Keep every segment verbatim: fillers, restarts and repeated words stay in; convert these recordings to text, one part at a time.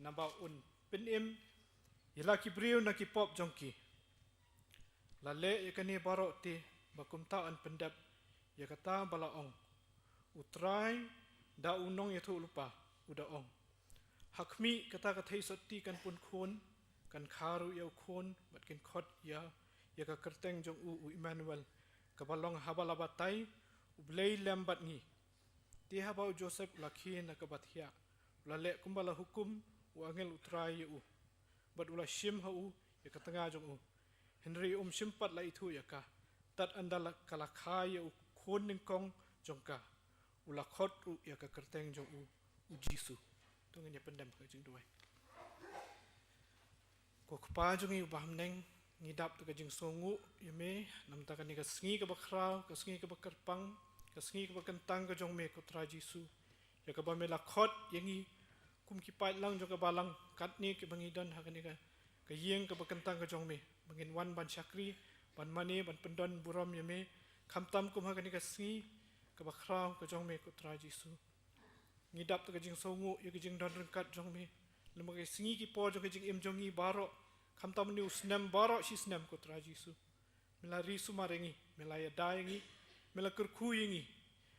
naba un pynim ïa la ki briew na ki pop jong ki. La leh ïa kane baroh te ba kumta yn pyndep ïa kata ba la ong. U Trai da u nongïathuhlypa u da ong, ha khmih kata ka theisotti kan pun khun, kan kha ruh ïa u khun, bad kin khot ïa, ïa ka kyrteng jong u, u Immanuel, kaba long haba la batai, U Blei lem bad ngi. Te haba u Joseph u la khie na kaba thiah, u la leh kumba la hukum u angel U Trai ïa u, bad u la shim ha u ïa ka tnga jong u. Hynrei um shym pat la ithuh ïa ka, tad ynda la ka la kha ïa u khun nyngkong jong ka, u la khot ruh ïa ka kyrteng jong u, U Jisu. To ngin ïa pyndem ka jingduwai. Ko Kpa jong ngi uba ha bneng, ngi dap da ka jingsngewnguh ïa me namar kane ka sngi kaba khraw, ka sngi kaba kyrpang, ka sngi kaba kyntang ka jong me, ko Trai Jisu, ïa kaba me la khot ïa ngi kum ki paidlang jong ka balang, katne kiba ngi don ha kane ka, ka ïing kaba kyntang ka jong me, ba ngin wan ban shakri, ban mane, ban pyndon burom ïa me, khamtam kum ha kane ka sngi kaba khraw ka jong me, ko Trai Jisu. Ngi dap da ka jingsngewnguh ïa ka jingdon ryngkat jong me lem bad ka sngi ki por jong ka jingim jong ngi baroh, khamtam une u snem baroh shi snem, ko Trai Jisu. Me la ri sumar ïa ngi, me la ïada ïa ngi, me la kyrkhu ïa ngi,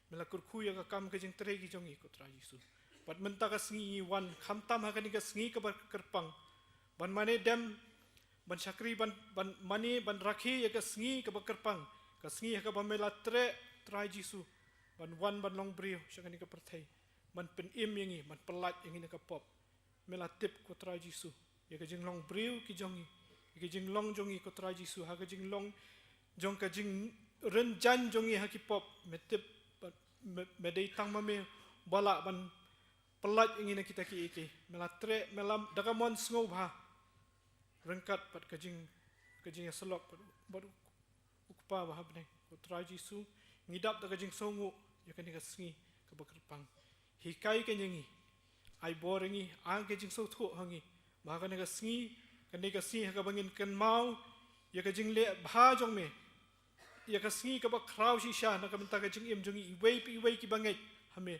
me la kyrkhu ïa ka kam ka jingtrei ki jong ngi, ko Trai Jisu. Bad mynta ka sngi ngi wan khamtam ha kane ka sngi kaba kyrpang, ban mane dem, ban shakri, ban, ban mane, ban rakhe ïa ka sngi kaba kyrpang, ka sngi ha kaba me la treh, Trai Jisu, ban wan ban long briew sha kane ka pyrthei, ban pynim ïa ngi, ban pyllait ïa ngi na ka pop. Me la tip, ko Trai Jisu, ïa ka jinglong briew ki jong ngi, ïa ka jinglong jong ngi, ko Trai Jisu, ha ka jinglong jong ka jingrynjang jong ngi ha ki pop. Me tip, me, me dei tang ma me ba lah ban pyllait ïa ngi na kita kiei kiei. Me la treh, me la da ka mon sngewbha ryngkat bad ka jing, ka jingïasyllok bad, bad u Kpa ba ha bneng, ko Trai Jisu. Ngi dap da ka jingsngewnguh ïa kane ka sngi kaba kyrpang. Hikai ka ïa ngi, ai bor ïa ngi, ai ka jingsngewthuh ha ngi, ba ha kane ka sngi, kane ka sngi ha kaba ngin kynmaw ïa ka jingleh bha jong me, ïa ka sngi kaba khraw shisha na ka bynta ka jingim jong ngi iwei pa iwei kiba ngeit ha me,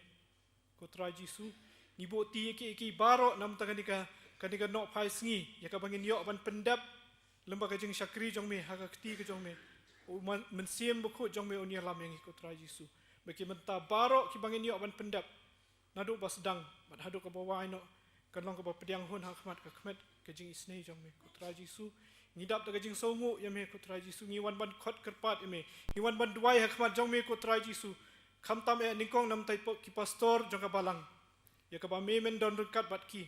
ko Trai Jisu. Ngi buh ti ïa kiei kiei baroh namar kane ka, kane ka nohphai sngi ïa kaba ngin ïoh ban pyndep lem bad ka jingshakri jong me ha ka kti ka jong me. U Mynsiem Bakhuid jong me un ïalam ïa ngi, ko Trai Jisu, ba ki bynta baroh kiba ngin ïoh ban pyndep, naduh ba sdang bad haduh kaba wai noh, kan long kaba pdiang hun ha khmat ka khmat ka jingisynei jong me, ko Trai Jisu. Ngi dap da ka jingsngewnguh ïa me, ko Trai Jisu. Ngi wan ban khot kyrpad ïa me, ngi wan ban duwai ha khmat jong me, ko Trai Jisu. Khamtam eh nyngkong namar ki pastor jong ka balang, ïa kaba me men don ryngkat bad ki,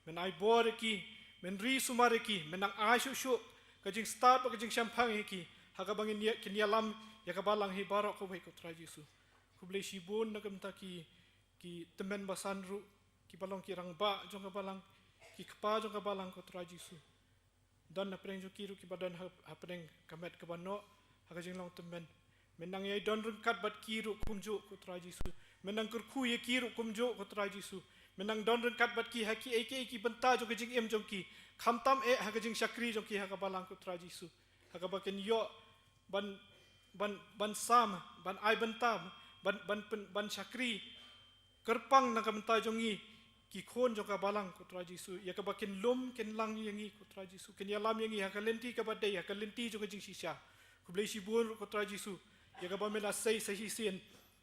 men ai bor ïa ki, men ri sumar ïa ki, men nang ai shuh shuh ka jingstad bad ka jingshemphang ïa ki, ha kaba ngin ïa, kin ïalam ïa ka balang hi baroh kawei, ko Trai Jisu. Khublei shibun na ka bynta ki, ki tymmen basan ruh, kiba long ki rangbah jong ka balang, ki kpa jong ka balang, ko Trai Jisu. Don na pdeng jong ki ruh kiba don ha, ha pdeng ka met kaba noh ha ka jinglong tymmen. Men nang ïai don ryngkat bad ki ruh kumjuh, ko Trai Jisu. Men nang kyrkhu ïa ki ruh kumjuh, ko Trai Jisu. Men nang don ryngkat bad ki ha kiei kiei ki bynta jong ka jingim jong ki, khamtam eh ha ka jingshakri jong ki ha ka balang, ko Trai Jisu, ha kaba kin ïoh ban, ban, ban sam, ban ai bynta, ban, ban pyn, ban shakri kyrpang na ka bynta jong ngi, ki khun jong ka balang, ko Trai Jisu, ïa kaba kin lum kin lang ïa ngi, ko Trai Jisu, kin ïalam ïa ngi ha ka lynti kaba dei, ha ka lynti jong ka jingshisha. Khublei shibun ruh, ko Trai Jisu, ïa kaba me la sei sa shisien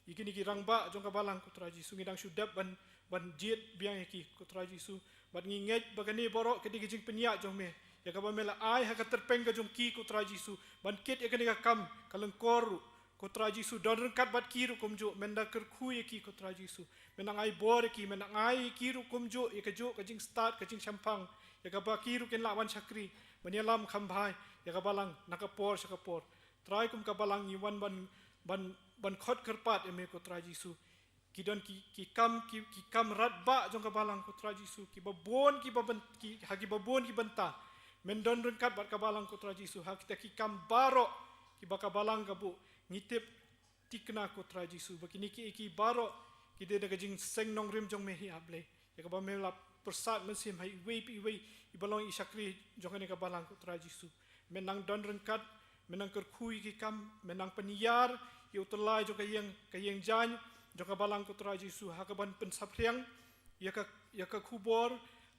ïa kine ki rangbah jong ka balang, ko Trai Jisu. Ngi dang shu dep ban, ban jied biang ïa ki, ko Trai Jisu, bad ngi ngeit ba kane baroh ka dei ka jingpynïaid jong me, ïa kaba me la ai ha ka tyrpeng ka jong ki, ko Trai Jisu, ban kit ïa kane ka kam ka lyngkor ruh, ko Trai Jisu. Don ryngkat bad ki ruh kumjuh, men da kyrkhu ïa ki, ko Trai Jisu. Men nang ai bor ïa ki, men nang ai ïa ki ruh kumjuh ïa kajuh ka jingstad, ka jingshemphang, ïa kaba ki ruh kin lah ban shakri, ban ïalam kham bha ïa ka balang na ka por sha ka por. Trai, kum ka balang ngi wan ban, ban, ban khot kyrpad ïa me, ko Trai Jisu. Ki don ki, ki kam, ki, ki kam radbah jong ka balang, ko Trai Jisu, kiba bun kiba byn, ki, ha kiba bun ki bynta. Men don ryngkat bad ka balang, ko Trai Jisu, ha kita ki kam baroh kiba ka balang ka buh. Ngi tip thikna, ko Trai Jisu, ba kine kiei kiei baroh ki dei da ka jingseng nongrim jong me hi, A Blei, ïa kaba me la pyrsad mynsiem ha iwei pa iwei iba long i shakri jong kane ka balang, ko Trai Jisu. Men nang don ryngkat, men nang kyrkhu ïa ki kam, men nang pynïar ïa u tyllai jong ka ïing, ka ïing jaiñ jong ka balang, ko Trai Jisu, ha kaban pynsaphriang ïa ka, ïa ka khubor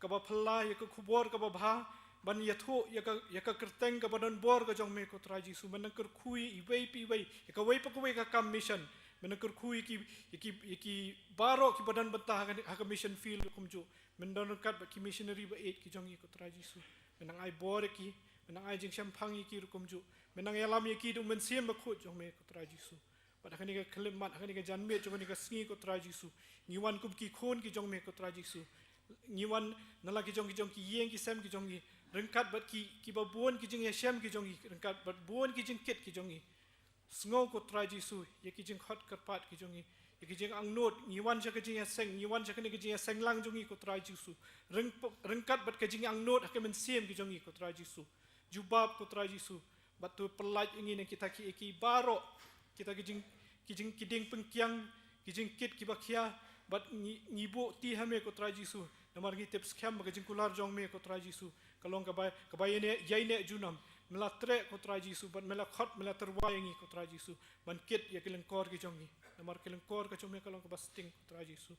kaba phylla, ïa ka khubor kaba bha, ban ïathuh ïa ka, ïa ka kyrteng kaba donbor ka jong me ko Trai Jisu. Men nang kyrkhu ïa iwei pa iwei, ïa kawei pa kawei ka kam mission. Men nang kyrkhu ïa ki, ïa ki, ïa ki baroh kiba don bynta ha ka, ha ka mission field kumjuh. Men don ryngkat bad ki missionary ba ïeit ki jong ngi ko Trai Jisu. Men nang ai bor ïa ki, men nang ai jingshemphang ïa ki ruh kumjuh. Men nang ïalam ïa ki da u Mynsiem Bakhuid jong me ko Trai Jisu. Bad ha kane ka khyllipmat, ha kane ka janmiet jong kane ka sngi ko Trai Jisu, ngi wan kum ki khun ki jong me ko Trai Jisu. Ngi wan na la ki jong ki jong ki ïing ki sem ki jong ngi, ryngkat bad ki, kiba bun ki jingïashem ki jong ngi, ryngkat bad bun ki jingkit ki jong ngi. Sngew ko Trai Jisu ïa ki jingkhot kyrpad ki jong ngi, ïa ki jingangnud. Ngi wan sha ka jingïaseng, ngi wan sha kane ka jingïaseng lang jong ngi ko Trai Jisu, ryng-, ryngkat bad ka jingangnud ha ka mynsiem ki jong ngi ko Trai Jisu. Jubab ko Trai Jisu, bad to pyllait ïa ngi na kita ki, ki baroh, kita ki jing, ki jing, ki dieng pynkiang, ki jingkit kiba khia, bad ngi, ngi buh ti ha me ko Trai Jisu. Namar ngi tip skhem ba ka jingkular jong me ko Trai Jisu ka long kaba, kaba ïaineh, ïaineh junom. Me la treh ko Trai Jisu, bad me la khot, me la tyrwa ïa ngi ko Trai Jisu, ban kit ïa ki lyngkor ki jong ngi. Namar ki lyngkor ka jong me ka long kaba sting ko Trai Jisu.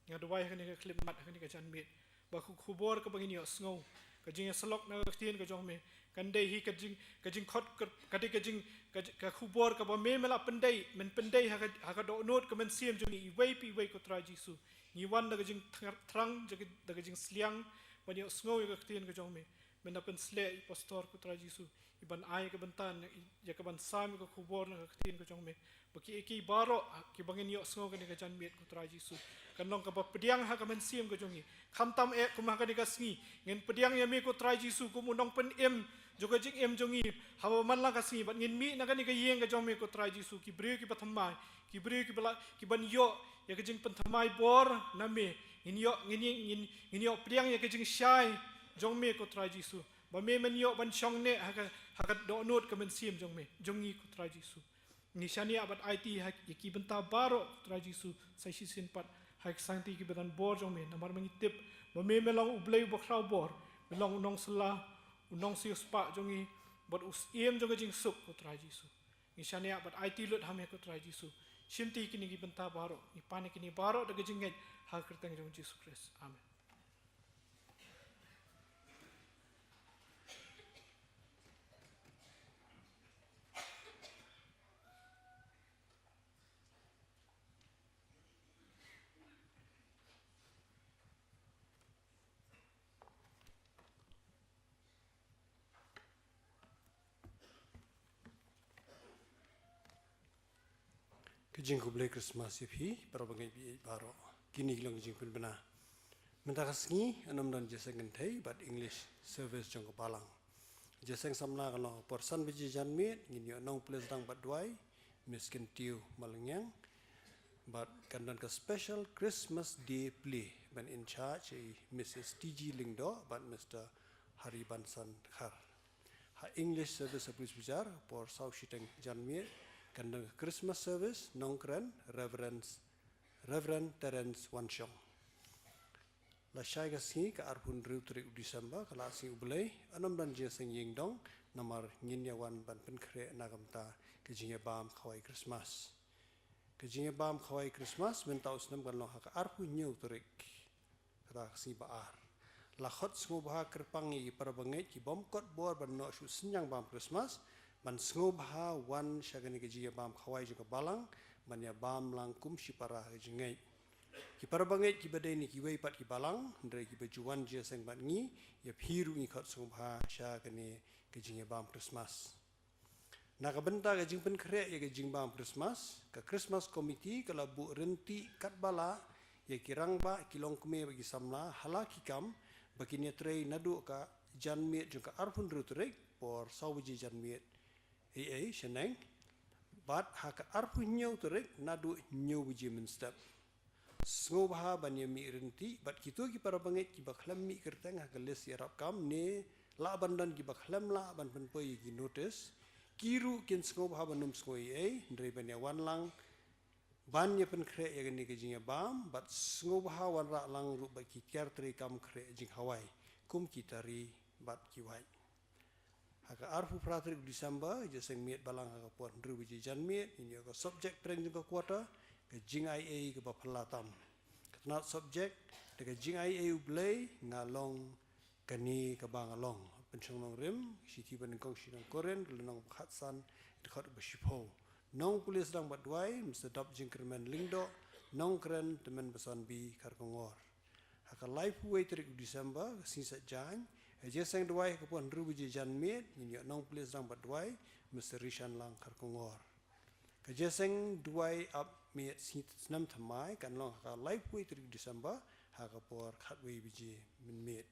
Nga duwai ha kane ka khyllipmat, ha kane ka janmiet, ba ka khubor kaba ngin ïohsngew, ka jingïasyllok na ka ktien ka jong me, kan dei hi ka jing, ka jingkhot, ka, ka dei ka jing, ka, ka khubor kaba me, me la pyndei, men pyndei ha ka, ha ka dohnud ka mynsiem jong ngi iwei pa iwei ko Trai Jisu. Ngi wan da ka jingthrang, da ka, da ka jingsliang, ban ïohsngew ïa ka ktien ka jong me. Men da pynsleh ïa i pastor ko Trai Jisu, i ban ai ka bynta, ïa ka ban sam ïa ka khubor na ka ktien ka jong me, ba ki, ki baroh kiba ngin ïohsngew kane ka janmiet ko Trai Jisu, kan long kaba pdiang ha ka mynsiem ka jong ngi. Khamtam eh kum ha kane ka sngi, ngin pdiang ïa me ko Trai Jisu kum u nongpynim jong ka jingim jong ngi. Haba man la ka sngi bad ngin mih na kane ka ïing ka jong me ko Trai Jisu, ki briew kiba thymmai, ki briew kiba la, kiban ïoh ïa ka jingpynthymmai bor na me. Ngin ïoh, ngin, ngin, ngin ïoh pdiang ïa ka jingshai jong me ko Trai Jisu, ba me men ïoh ban shong neh ha ka, ha ka dohnud ka mynsiem jong me, jong ngi ko Trai Jisu. Ngi shaniah bad aiti ha, ïa ki bynta baroh ko Trai Jisu, sa shisien pat ha ki sangti kiba donbor jong me. Namar ma ngi tip ba me, me long U Blei uba khraw bor, me long u nongsylla, u nongsiewspah jong ngi, bad u syiem jong ka jingsuk ko Trai Jisu. Ngi shaniah bad aiti lut ha me ko Trai Jisu. Shimti kine ki bynta baroh, ngi pan ïa kine baroh da ka jingngeit ha ka kyrteng jong Jisu Khrist. Amen. Ka jingkhublei Christmas ïa phi para bangeit baroh. Kine ki long ki jingpynbna. Mynta ka sngi, yn ym don jingïaseng kynthei bad English service jong ka balang. Jingïaseng samla kan long por san baje janmiet, ngin ïoh nongpule sdang bad duwai, Miss Kyntiew Malngiang. Bad kan don ka special Christmas Day play ban in charge ïa i Missus T G Lyngdoh bad Mister Haribansan Khar. Ha English service ha Police Bazar, por saw shiteng janmiet, kan don ka Christmas service, nongkren, Reverend, Reverend Terence Wanshong. Lashai ka sngi ka arphew hynriew tarik u December, ka la sngi U Blei, yn ym don jingïaseng ïing dong, namar ngin ïa wan ban pynkhreh na ka bynta ka jingïabam khawai Christmas. Ka jingïabam khawai Christmas mynta u snem kan long ha ka arphew hynñiew tarik. Kata ka sngi ba ar. La khot sngewbha kyrpang ïa ki para bangeit ki bym kot bor ban noh shu synñiang bam Christmas, ban sngewbha wan sha kane ka jingïabam khawai jong ka balang, ban ïabam lang kum shipara ha ka jingngeit. Ki para bangeit kiba dei na kiwei pat ki balang, hynrei kiba ju wan jingïaseng bad ngi, ïa phi ruh ngi khot sngewbha sha kane ka jingïabam Christmas. Na ka bynta ka jingpynkhreh ïa ka jingbam Christmas, ka Christmas Committee ka la buh rynti katba lah ïa ki rangbah, ki longkmie bad ki samla ha la ki kam, ba kin ïatrei naduh ka janmiet jong ka arphew hynriew tarik por saw baje janmiet ei ei shaneng, bad ha ka arphew hynñiew tarik naduh hynñiew baje mynstep. Sngewbha ban ïa mih rynti bad kito ki para bangeit kiba khlem mih kyrteng ha ka list ïarap kam ne lah ban don kiba khlem lah ban pynpoi ïa ki notice, ki ruh kin sngewbha ban ym sngew ei ei, hynrei ban ïa wan lang ban ïa pynkhreh ïa kane ka jingïabam, bad sngewbha wanrah lang ruh bad ki tiar treikam khreh jingkhawai kum ki tari bad ki wait. Ha ka arphew phra tarik December, jingïaseng miet balang ha ka por hynriew baje janmiet, ngin ïoh ka subject pyrshang jong ka quarter, ka jingai ei kaba phylla tam. Ka tnat subject, Da ka jingai ei U Blei nga long kane kaba nga long. Pynshong nongrim, shithi ba nyngkong sha nong Korinth, lynnong khatsan, dkhot ba shiphew. Nongpule sdang bad duwai, Mister Dop Jingkyrmen Lyngdoh, nongkren tymmen basan B Kharkongor. Ha ka laiphew wei tarik u December, ka sngi Saitjaiñ, ha Jingïaseng Duwai ha ka por hynriew baje janmiet, ngin ïoh nongpule sdang bad duwai, Mister Rishan Lang Kharkongor. Ka Jingïaseng Duwai ap miet sngi snem thymmai, kan long ha ka laiphew wei tarik December, ha ka por khatwei baje mynmiet.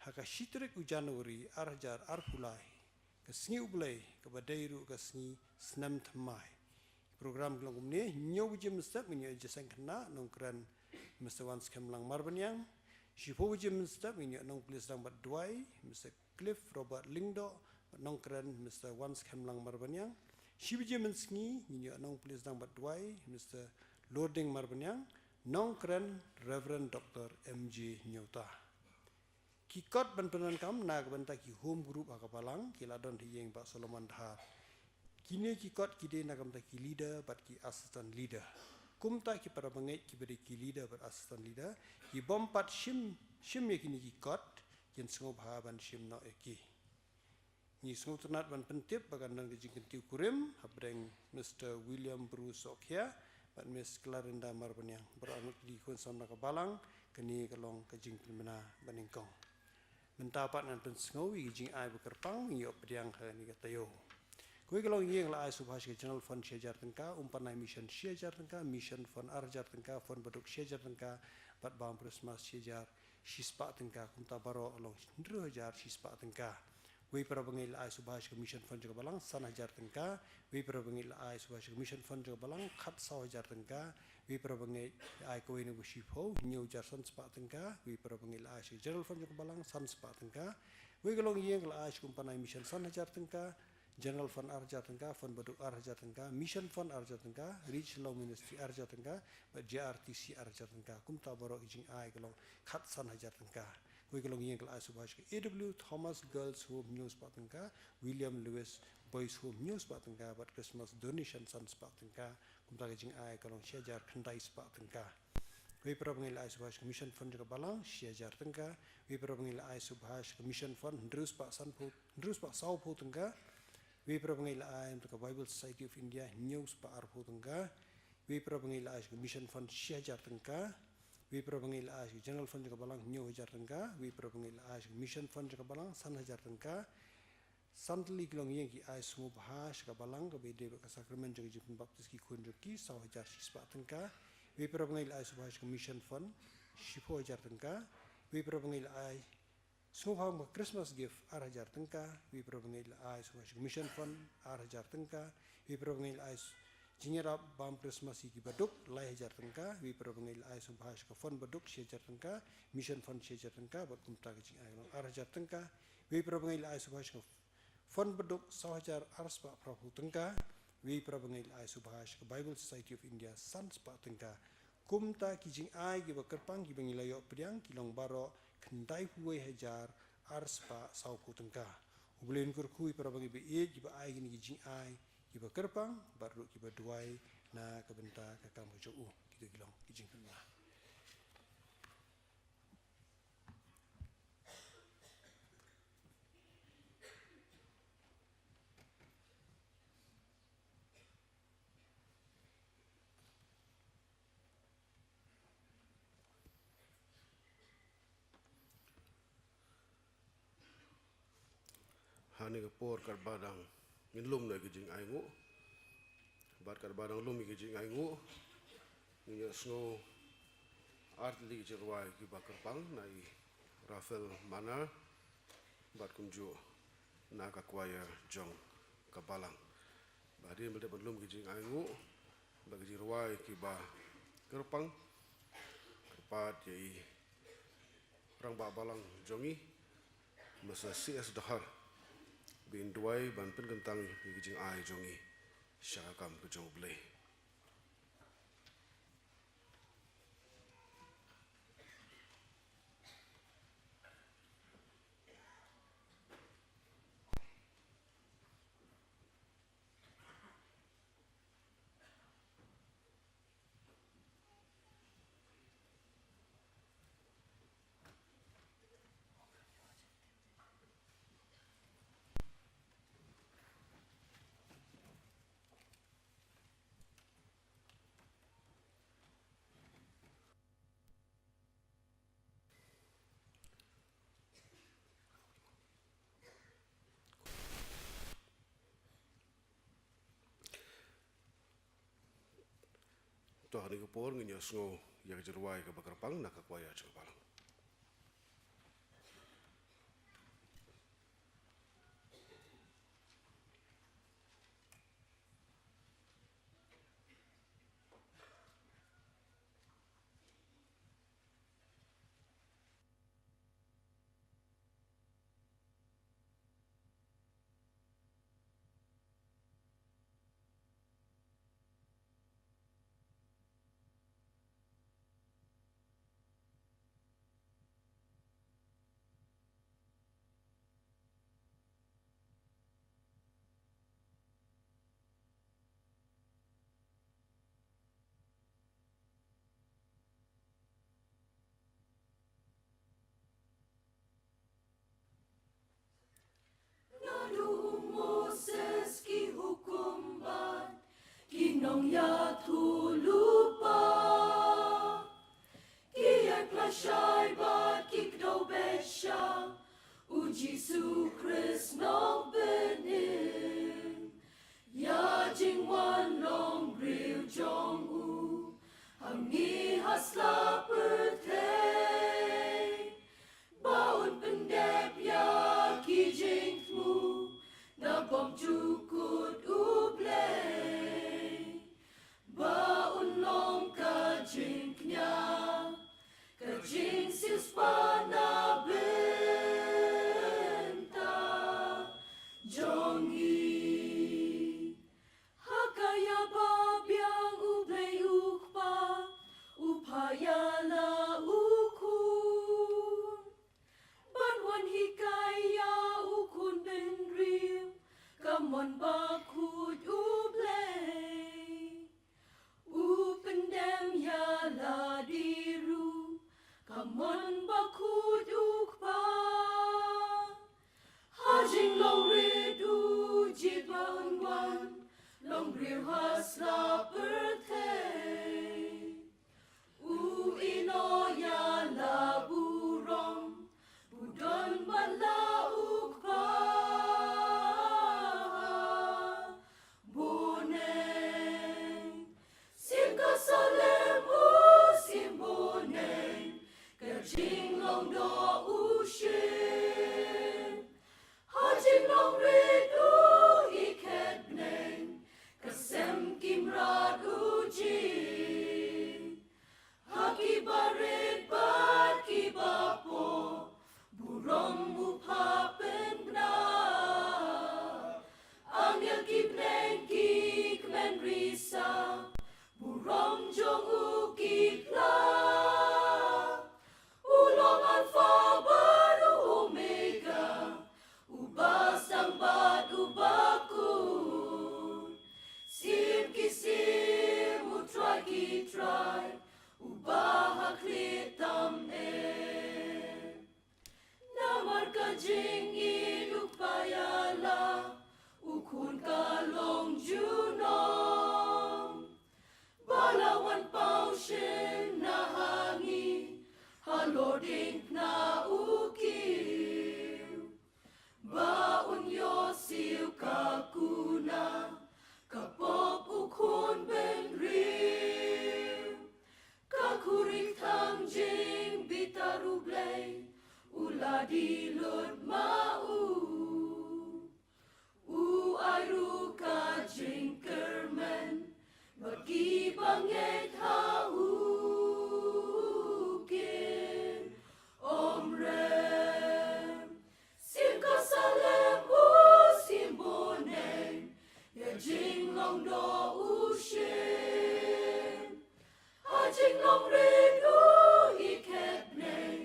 Ha ka shi tarik u January, ar hajar arphew lai, ka sngi U Blei, kaba dei ruh ka sngi snem thymmai. Program ka long kumne, hynñiew baje mynstep ngin ïoh jingïaseng khynnah, nongkren Mister Wanskhem Lang Marbaniang. Shiphew baje mynstep ngin ïoh nongpule sdang bad duwai, Mister Cliff Robert Lyngdoh, bad nongkren Mister Wanskhem Lang Marbaniang. Shi baje mynsngi ngin ïoh nongpule sdang bad duwai, Mister Lording Marbaniang, nongkren Reverend Doctor M J Hynñiewta. Ki kot ban pyndonkam na ka bynta ki home group ha ka balang, ki la don ha ïing Bah Solomon Dkhar. Kine ki kot ki dei na ka bynta ki leader bad ki assistant leader. Kumta ki para bangeit kiba dei ki leader bad assistant leader, ki bym pat shim, shim ïa kine ki kot, kin sngewbha ban shim noh ïa ki. Ngi sngewtynnat ban pyntip ba kan don ka jingkyntiew kurim hapdeng Mister William Bru Sohkhia bad Miss Clarinda Marbaniang, baroh arngut ki dei ki khun samla ka balang. Kane ka long ka jingpynbna ba nyngkong. Mynta pat ngan pynsngew ïa ki jingai ba kyrpang, ïoh pdiang ha kane ka taïew. Kawei ka longïing la ai sngewbha sha ka General Fund shi hajar tyngka, Umpanai Mission shi hajar tyngka, Mission Fund ar hajar tyngka, Fund Baduk shi hajar tyngka, bad Bam Christmas shi hajar shispah tyngka, kumta baroh long hynriew hajar shispah tyngka. Wei para bangeit la ai sngewbha sha ka Mission Fund jong ka balang san hajar tyngka. Wei para bangeit la ai sngewbha sha ka Mission Fund jong ka balang khatsaw hajar tyngka. Wei para bangeit la ai kawei na ba shiphew, hynñiew hajar san spah tyngka. Wei para bangeit la ai sha ka General Fund jong ka balang san spah tyngka. Wei ka longïing la ai sha ka Umpanai Mission san hajar tyngka. General Fund ar hajar tyngka, Fund Baduk ar hajar tyngka, Mission Fund ar hajar tyngka, Reach Shillong Ministry ar hajar tyngka, bad J R T C ar hajar tyngka. Kumta baroh ki jingai ka long khatsan hajar tyngka. Kawei ka longïing ka la ai sngewbha sha ka A W Thomas Girls Home hynñiew spah tyngka, William Lewis Boys Home hynñiew spah tyngka, bad Christmas donation san spah tyngka. Kumta ka jingai ka long shi hajar khyndai spah tyngka. Wei para bangeit la ai sngewbha sha ka Mission Fund jong ka balang shi hajar tyngka. Wei para bangeit la ai sngewbha sha ka Mission Fund hynriew spah sanphew, hynriew spah sawphew tyngka. Wei para bangeit la ai na ka Bible Society of India hynñiew spah arphew tyngka. Wei para bangeit la ai sha ka Mission Fund shi hajar tyngka. Wei para bangeit la ai sha ka General Fund jong ka balang hynñiew hajar tyngka. Wei para bangeit la ai sha ka Mission Fund jong ka balang san hajar tyngka. San tylli ki longïing ki ai sngewbha sha ka balang kaba ïadei bad ka sakramen jong ka jingpynbaptis ki khun jong ki, saw hajar shispah tyngka. Wei para bangeit la ai sngewbha sha ka Mission Fund shiphew hajar tyngka. Wei para bangeit la ai sngewbha kum ka Christmas gift ar hajar tyngka. Wei para bangeit la ai sngewbha sha ka Mission Fund ar hajar tyngka. Wei para bangeit la ai s-, jingïarap bam Christmas ïa ki baduk lai hajar tyngka. Wei para bangeit la ai sngewbha sha ka Fund Baduk shi hajar tyngka. Mission Fund shi hajar tyngka, bad kumta ka jingai ka long ar hajar tyngka. Wei para bangeit la ai sngewbha sha ka Fund Baduk saw hajar ar spah phraphew tyngka. Wei para bangeit la ai sngewbha sha ka Bible Society of India san spah tyngka. Kumta ki jingai kiba kyrpang kiba ngi la ïoh pdiang ki long baroh khyndaiphew wei hajar ar spah sawphew tyngka. U Blei un kyrkhu ïa para bangeit ba ïeit kiba ai kine ki jingai kiba kyrpang bad ruh kiba duwai na ka bynta ka kam ka jong u. Kita ki long ki jingkyrmen. Ha kane ka por katba dang ngin lum na ka jingainguh, bad katba dang lum ïa ka jingainguh, ngin ïa sngew artylli ka jingrwai kiba kyrpang na i Raphael Manar, bad kumjuh na ka choir jong ka balang. Bad hadien ba la dep ban lum ka jingainguh bad ka jingrwai kiba kyrpang, kyrpad ïa i Rangbah Balang jong ngi, Mister C S Dkhar, ba in duwai ban pynkyntang ïa ka jingai jong ngi sha ka kam ka jong U Blei. Kane ka por ngin ïa sngew ïa ka jingrwai kaba kyrpang na ka kwaya jong ka balang. Naduh u Moses ki hukum bad ki nongïathuhlypa, ki ïaid lashai bad ki kdew beit sha u Jisu Khrist Nongpynim. Ïa jingwan long briew jong u hangne ha sla pyrthei, ba un pyndep ïa ki jingthmu na bymjukut U Blei, ba un long ka jingkñia, ka jingsiewspah na bynta jong ngi. Ha ka ïa ba biang U Blei U Kpa u phah ïa la u Khun ban wan hikai ïa u khun bynriew ka mon bakhuid U Blei. U pyndem ïa lade ruh ka mon bakhuid U Kpa. Ha jinglong rit u jied ba un wan long briew ha sla pyrthei. U ïehnoh ïa la burom, budon bad la u kpa. Bun ïa sien ka Salem u sien bun ïa ka jinglong doh u sien. Ha jinglong rit u ïa khet bneng ka sem ki mrad u jied. Ha ki barit bad ki bapoh burom u phah pynbna. Angel ki bneng ki kmen risa, burom jong u ki phla. U long Alpha bad u Omega, u ba sdang bad u ba kut. Siem ki siem, U Trai ki trai, u ba ha khlieh tam eh. Namar ka jingïeit U Kpa ïa la u Khun ka long junom, ba la wan paw shynna ha ngi halor diengphna u kiew. Ba un ïoh siew ka kuna ka pop u khun bynriew. Ka khuri kthang jingbitar U Blei u la die lut ma u. U ai ruh ka jingkyrmen bad ki bangeit ha u kin ym rem. Siem ka Salem u siem bun ïa ka jinglong doh u sien. Ha jinglong rit u ïa khet bneng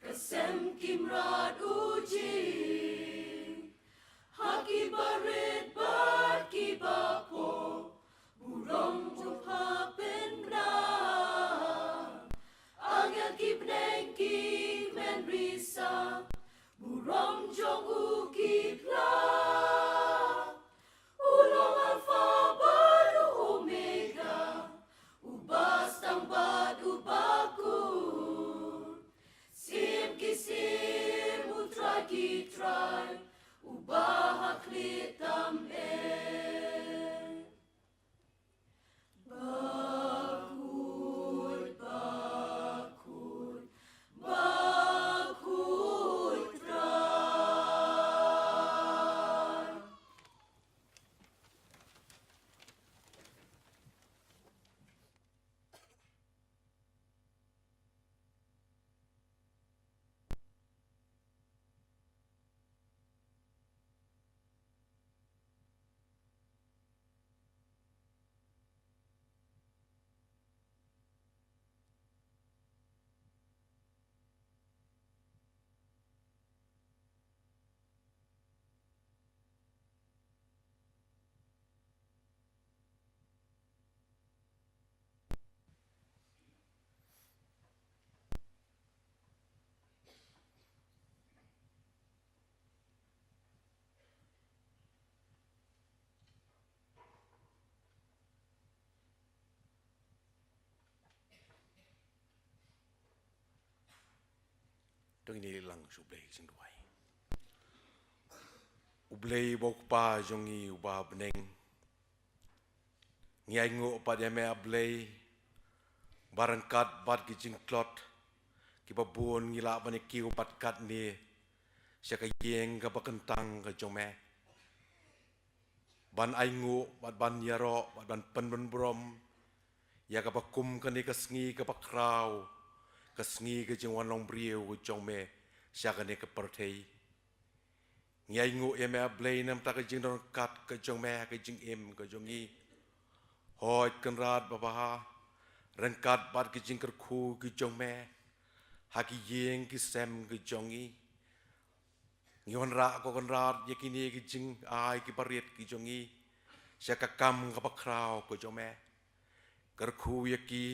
ka sem ki mrad u jied. Ha ki barit bad ki bapoh burom u phah pynbna. Angel ki bneng ki kmen risa, burom jong u ki phla. U long Alpha bad u Omega, u ba sdang bad u ba kut. Siem ki siem, U Trai ki trai, u ba ha khlieh tam eh. Ba kut. To ngin ïa leit lang sha U Blei ka jingduwai. U Blei uba U Kpa jong ngi uba ha bneng, ngi ainguh pat ïa me A Blei, ba ryngkat bad ki jingtlot kiba bun ngi lah ban ïa kiew pat katne sha ka ïing kaba kyntang ka jong me, ban ainguh bad ban ïaroh bad ban pynbun burom ïa kaba kum kane ka sngi kaba khraw, ka sngi ka jingwan long briew ka jong me sha kane ka pyrthei. Ngi ainguh ïa me A Blei namar ka jingdon ryngkat ka jong me ha ka jingim ka jong ngi. Hooid Kynrad babha, ryngkat bad ki jingkyrkhu ki jong me ha ki ïing ki sem ki jong ngi, ngi wanrah ko Kynrad ïa kine ki jingai kiba rit ki jong ngi sha ka kam kaba khraw ka jong me. Kyrkhu ïa ki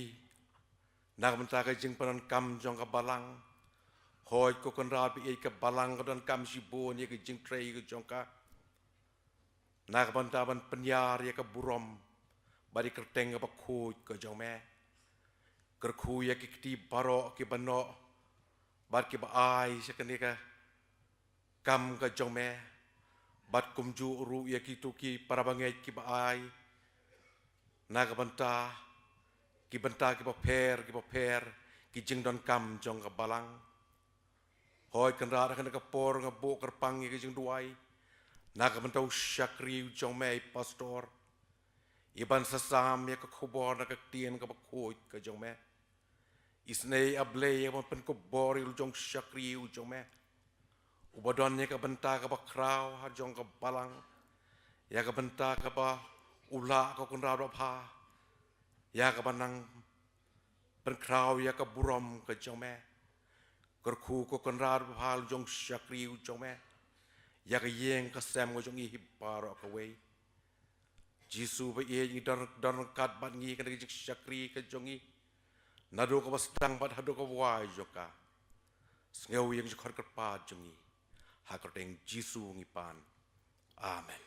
na ka bynta ka jingpyndonkam jong ka balang. Hooid ko Kynrad ba ïeit, ka balang ka donkam shibun ïa ka jingtrei ka jong ka na ka bynta ban pynïar ïa ka burom bad ïa ka kyrteng kaba khuid ka jong me. Kyrkhu ïa ki kti baroh kiba noh bad kiba ai sha kane ka kam ka jong me, bad kumjuh ruh ïa kito ki para bangeit kiba ai na ka bynta ki bynta kiba pher kiba pher, ki jingdonkam jong ka balang. Hooid Kynrad, ha kane ka por nga buh kyrpang ïa ka jingduwai na ka bynta u shakri u jong me i pastor, i ban sa sam ïa ka khubor na ka ktien kaba khuid ka jong me. Isynei A Blei ïa ka ban pynkupbor ïa u jong shakri u jong me, uba don ïa ka bynta kaba khraw ha jong ka balang, ïa ka bynta kaba u lah ko Kynrad babha ïa ka ban nang pynkhraw ïa ka burom ka jong me. Kyrkhu ko Kynrad babha ïa u jong shakri u jong me, ïa ka ïing ka sem ka jong i hi baroh kawei. Jisu ba ïeit, ngi don, don ryngkat bad ngi kane ka jingshakri ka jong ngi, naduh kaba sdang bad haduh kaba wai jong ka. Sngew ïa ka jingkhot kyrpad jong ngi ha ka kyrteng Jisu ngi pan. Amen.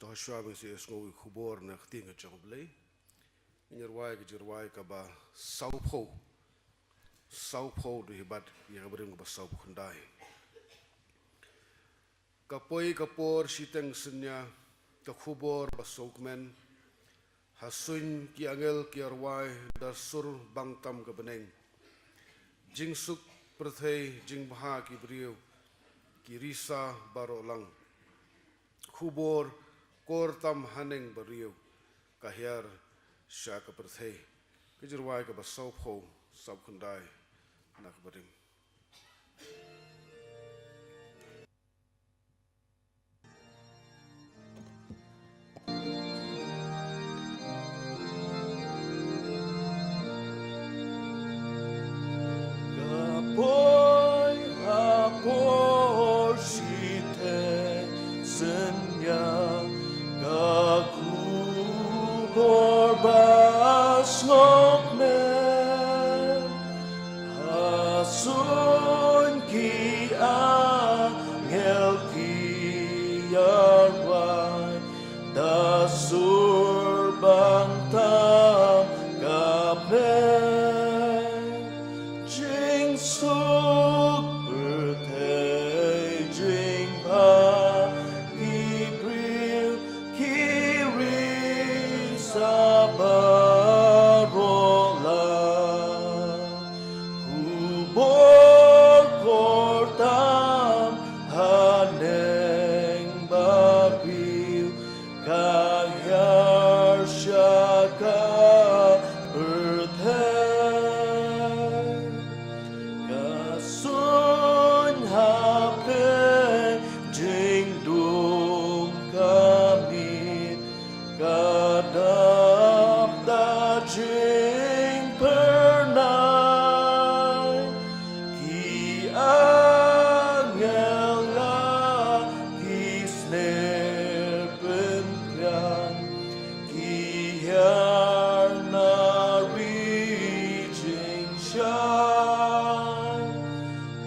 To shuwa ba ngin sa ïohsngew ïa ka khubor na ka ktien ka jong U Blei, ngin ïa rwai ka jingrwai kaba sawphew. Sawphew, dei hi bad ïa ka barim kaba sawphew khyndai. Ka poi ka por shiteng synñia, ka khubor ba sngewkmen. Ha suiñ ki angel ki ïa rwai da sur bang tam ka bneng. Jingsuk pyrthei, jingbha ki briew, ki risa baroh lang. Khubor kor tam haneng ba riew, ka hiar sha ka pyrthei. Ka jingrwai kaba sawphew, sawphew khyndai na ka barim. Ka poi ka por shiteng synñia, ka khubor ba sngewkmen. Ha suiñ ki angel ki ïa rwai da sur bang tam ka bneng. Jingsuk pyrthei, jingbha ki briew, ki risa baroh lang. Khubor kor tam haneng ba riew, ka hiar sha ka pyrthei. Ka suiñ ha pdeng jingdum ka miet, ka dap da jingpyrnai.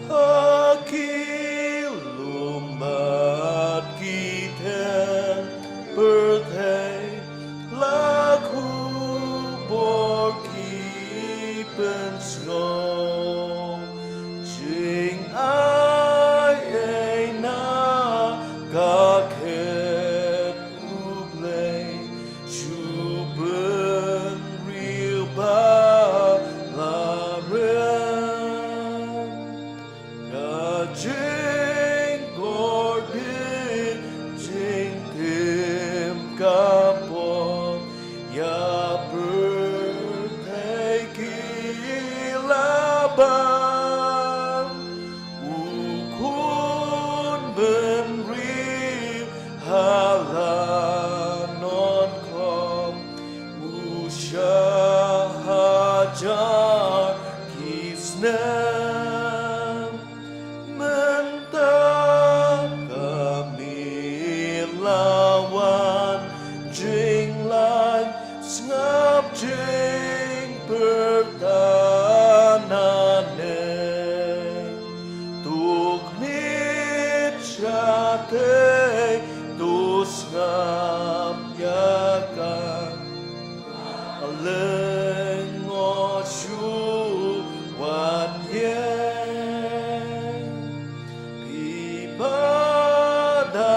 Ha ki lum bad ki them pyrthei la khubor ki pynsngew. Jingai ei na ka khet U Blei, shu bynriew ba la rem. Ka jingkordit jingtim ka pop ïa pyrthei ki la ban. U khun bynriew ha la nongkhop, u shah hajar ki snem. Mynta ka miet la wan jinglait, sngap jingpyrta nangne. To khmih shatei, to sngap ïa ka lyngkhuh, shu wan ïeng. Phi ba da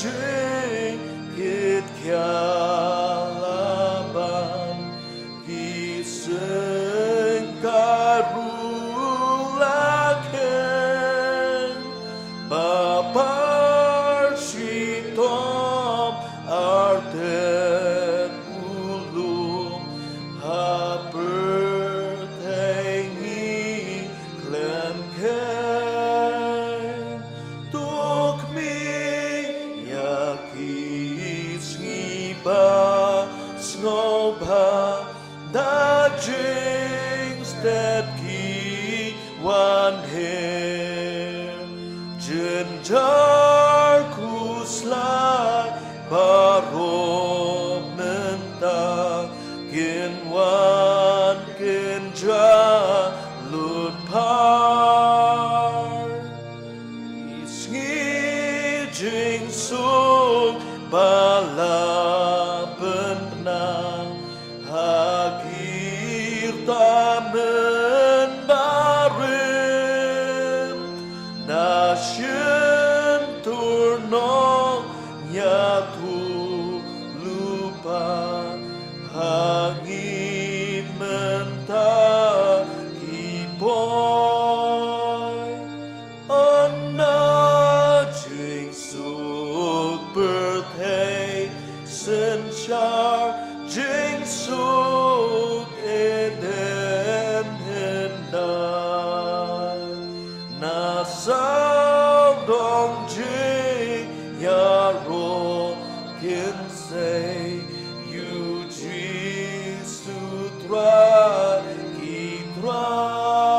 jingkit khia la ban, ki seng ka ruh la kheiñ. Ba par shitom artet u lum, ha pyrthei ngi khlem kheiñ. To khmih ïa ki sngi ba sngewbha, da jingstet ki wan her. Jynjar khuslai baroh mynta, kin wan kin jah lut phar. Ki sngi jingsuk ba la pynbna ha ki rta mynbarim, na shyntur nongñiah thulupa ha ngi mynta ki poi. Ynda jingsuk pyrthei synshar, jingsuk Eden hyndai, na sawdong jingïaroh kin sei, U Jisu Trai ki trai.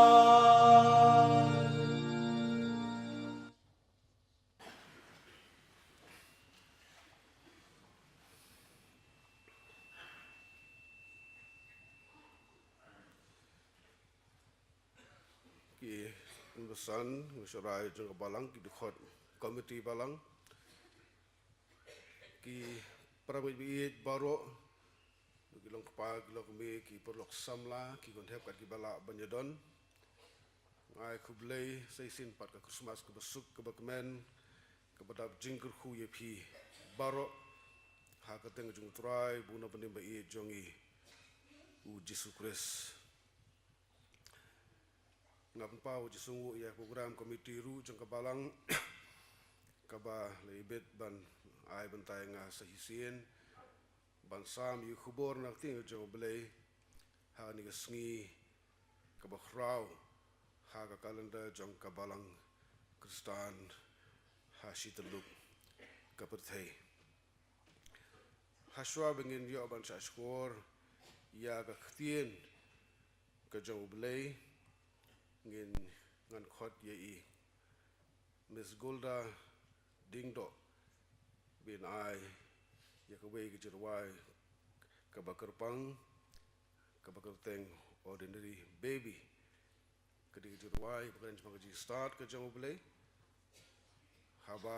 Ki kynbasan, ki shynrai jong ka balang, ki dkhot komiti balang, ki para bangeit baroh, ki long kpa, ki long kmie, ki paralok samla, ki khun hep, kat kiba lah ban ïadon. Nga ai khublei sa shisien pat ka Christmas kaba suk, kaba kmen, kaba dap jingkyrkhu ïa phi baroh ha ka kyrteng jong U Trai bad U Nongpynim ba ïeit jong ngi, U Jisu Khrist. Nga pynpaw jingsngewnguh ïa ka program committee ruh jong ka balang, kaba la ibit ban ai bynta ïa nga sa shisien ban sam ïa ka khubor na ka ktien jong U Blei ha kane ka sngi kaba khraw ha ka calendar jong ka balang Khristan ha shi tylli ka pyrthei. Hashwa ba ngin ïoh ban shahshkor ïa ka ktien ka jong U Blei, ngin, ngan khot ïa i Miss Golda Diengdoh ban ai ïa kawei ka jingrwai kaba kyrpang, kaba kyrteng Ordinary Baby. Rwai, ba kren jong ka jingstad ka jong U Blei. Haba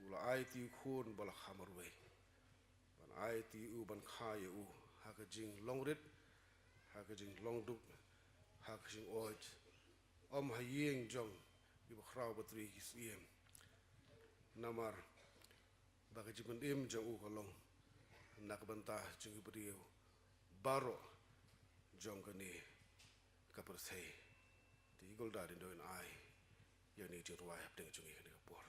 u la aiti u khun ba la kha marwei, ban aiti u ban kha ïa u ha ka jinglong rit, ha ka jinglong duk, ha ka jingoid. Ym ha ïing jong ki bakhraw batri ki syiem. Namar ba ka jingpynim jong u ka long na ka bynta jong ki briew baroh jong kane ka pyrthei. Te i Golda dei don ai ïa kane ka jingrwai hapdeng jong ngi kane ka por.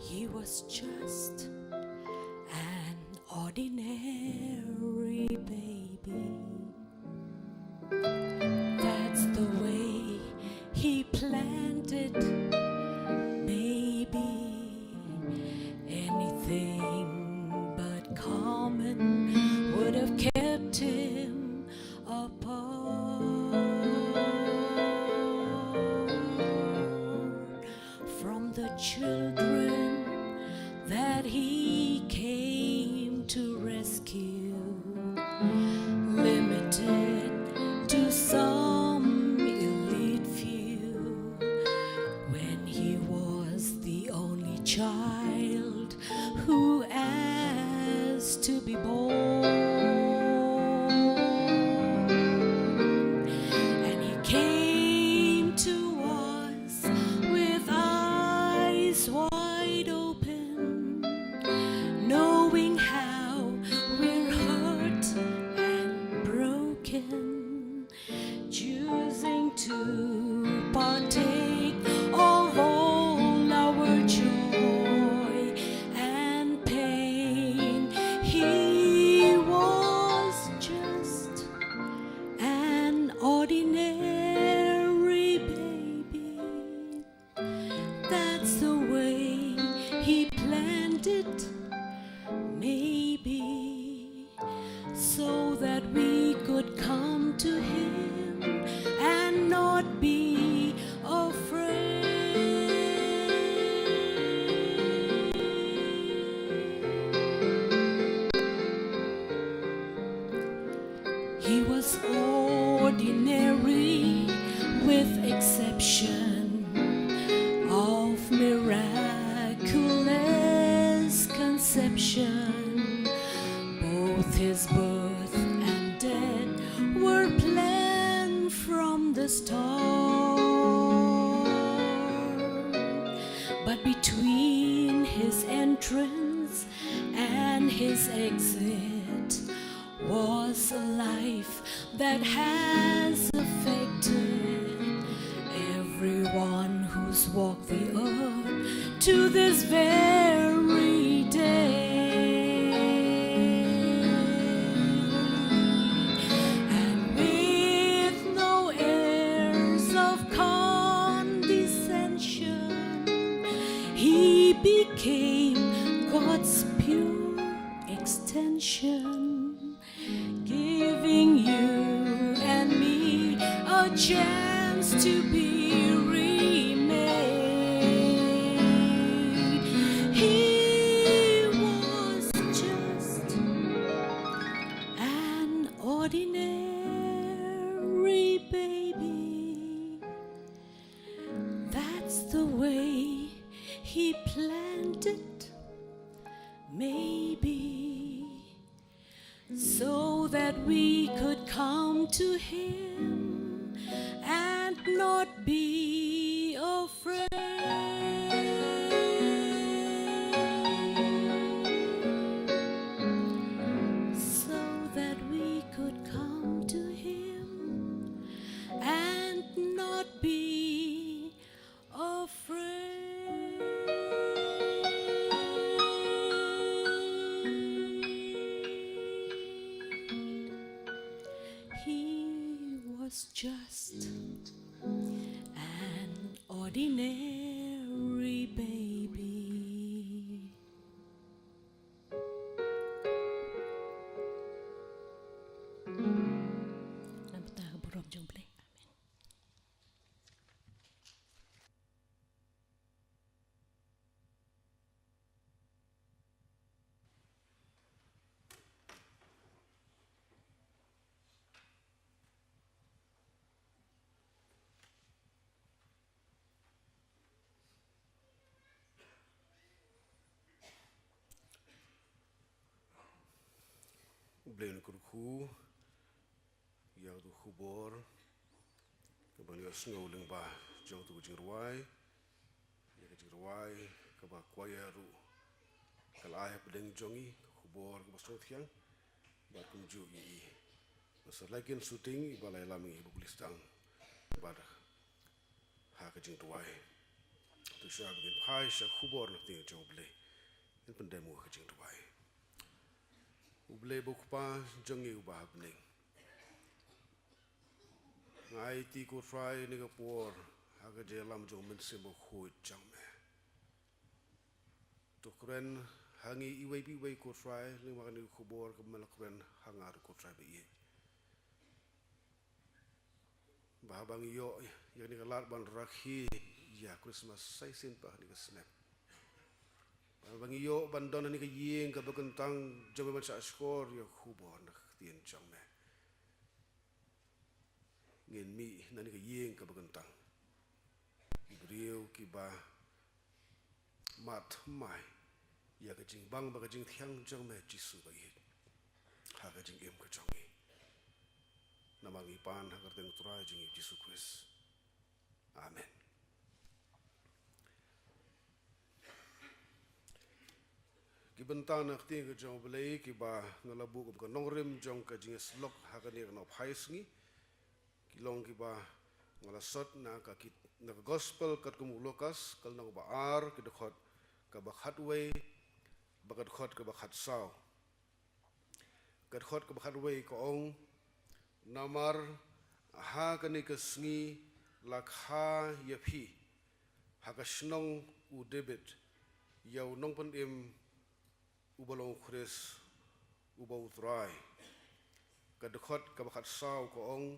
He was just an ordinary baby. That's the way he planned it. Maybe anything but common would have kept him apart from the children that he came to rescue, limited to some elite few. When he was the only child who asked to be born, and he came to us with eyes wide open, knowing how we're hurt and broken, choosing to partake of all our joy and pain. He was just an ordinary baby. That's the way he planned it. Maybe so that we could come to him and not be afraid. He was ordinary, with exception of miraculous conception. Both his birth and death were planned from the start. But between his entrance and his exit was a life that has affected everyone who's walked the earth to this very day. And with no airs of condescension, he became God's pure extension, giving you chance to be remade. He was just an ordinary baby. That's the way he planned it. Maybe so that we could come to him and not be afraid. So that we could come to him and not be afraid. He was just an ordinary baby. Namar ka burom jong U Blei. Amen. U Blei un kyrkhu ïa ka khubor kaba ngi ïohsngew lyngba jong ka jingrwai, ïa ka jingrwai kaba ka choir ruh ka la ai hapdeng jong ngi, ka khubor kaba sngewthiang, bad kumjuh ïa i Pastor Laikin Suting, iba la ïalam ïa ngi ha ka pule sdang bad ha ka jingduwai. To sha ba ngin phai sha ka khubor na ka ktien jong U Blei, ngin pyndem ha ka jingduwai. U Blei ba U Kpa jong ngi uba ha bneng, nga aiti, ko Trai, ïa kane ka por ha ka jingïalam jong U Mynsiem Bakhuid jong me. To kren ha ngi iwei pa iwei, ko Trai, lyngba kane ka khubor kaba me la kren ha nga ruh, ko Trai ba ïeit. Ba haba ngi ïoh ïa kane ka lad ban rakhe ïa Christmas sa shisien pat ha kane ka snem, ba haba ngi ïoh ban don ha kane ka ïing kaba kyntang jong me ban shah shkor ïa ka khubor na ka ktien jong me, ngin mih na kane ka ïing kaba kyntang ki briew kiba mad thymmai ïa ka jingbang bad ka jingthiang jong me, Jisu ba ïeit, ha ka jingim ka jong ngi. Namar ngi pan ha ka kyrteng U Trai jong ngi, Jisu Khrist. Amen. Ki bynta na ka ktien ka jong U Blei kiba nga la buh kum ka nongrim jong ka jingïasyllok ha kane ka nongphai sngi, ki long kiba nga la sot na ka kit-, na ka Gospel katkum u Lukas, ka lynnong ba ar, ka dkhot kaba khatwei bad ka dkhot kaba khatsaw. Ka dkhot kaba khatwei ka ong: Namar ha kane ka sngi la kha ïa phi ha ka shnong u David ïa u Nongpynim uba long u Khrist uba U Trai. Ka dkhot kaba khatsaw ka ong: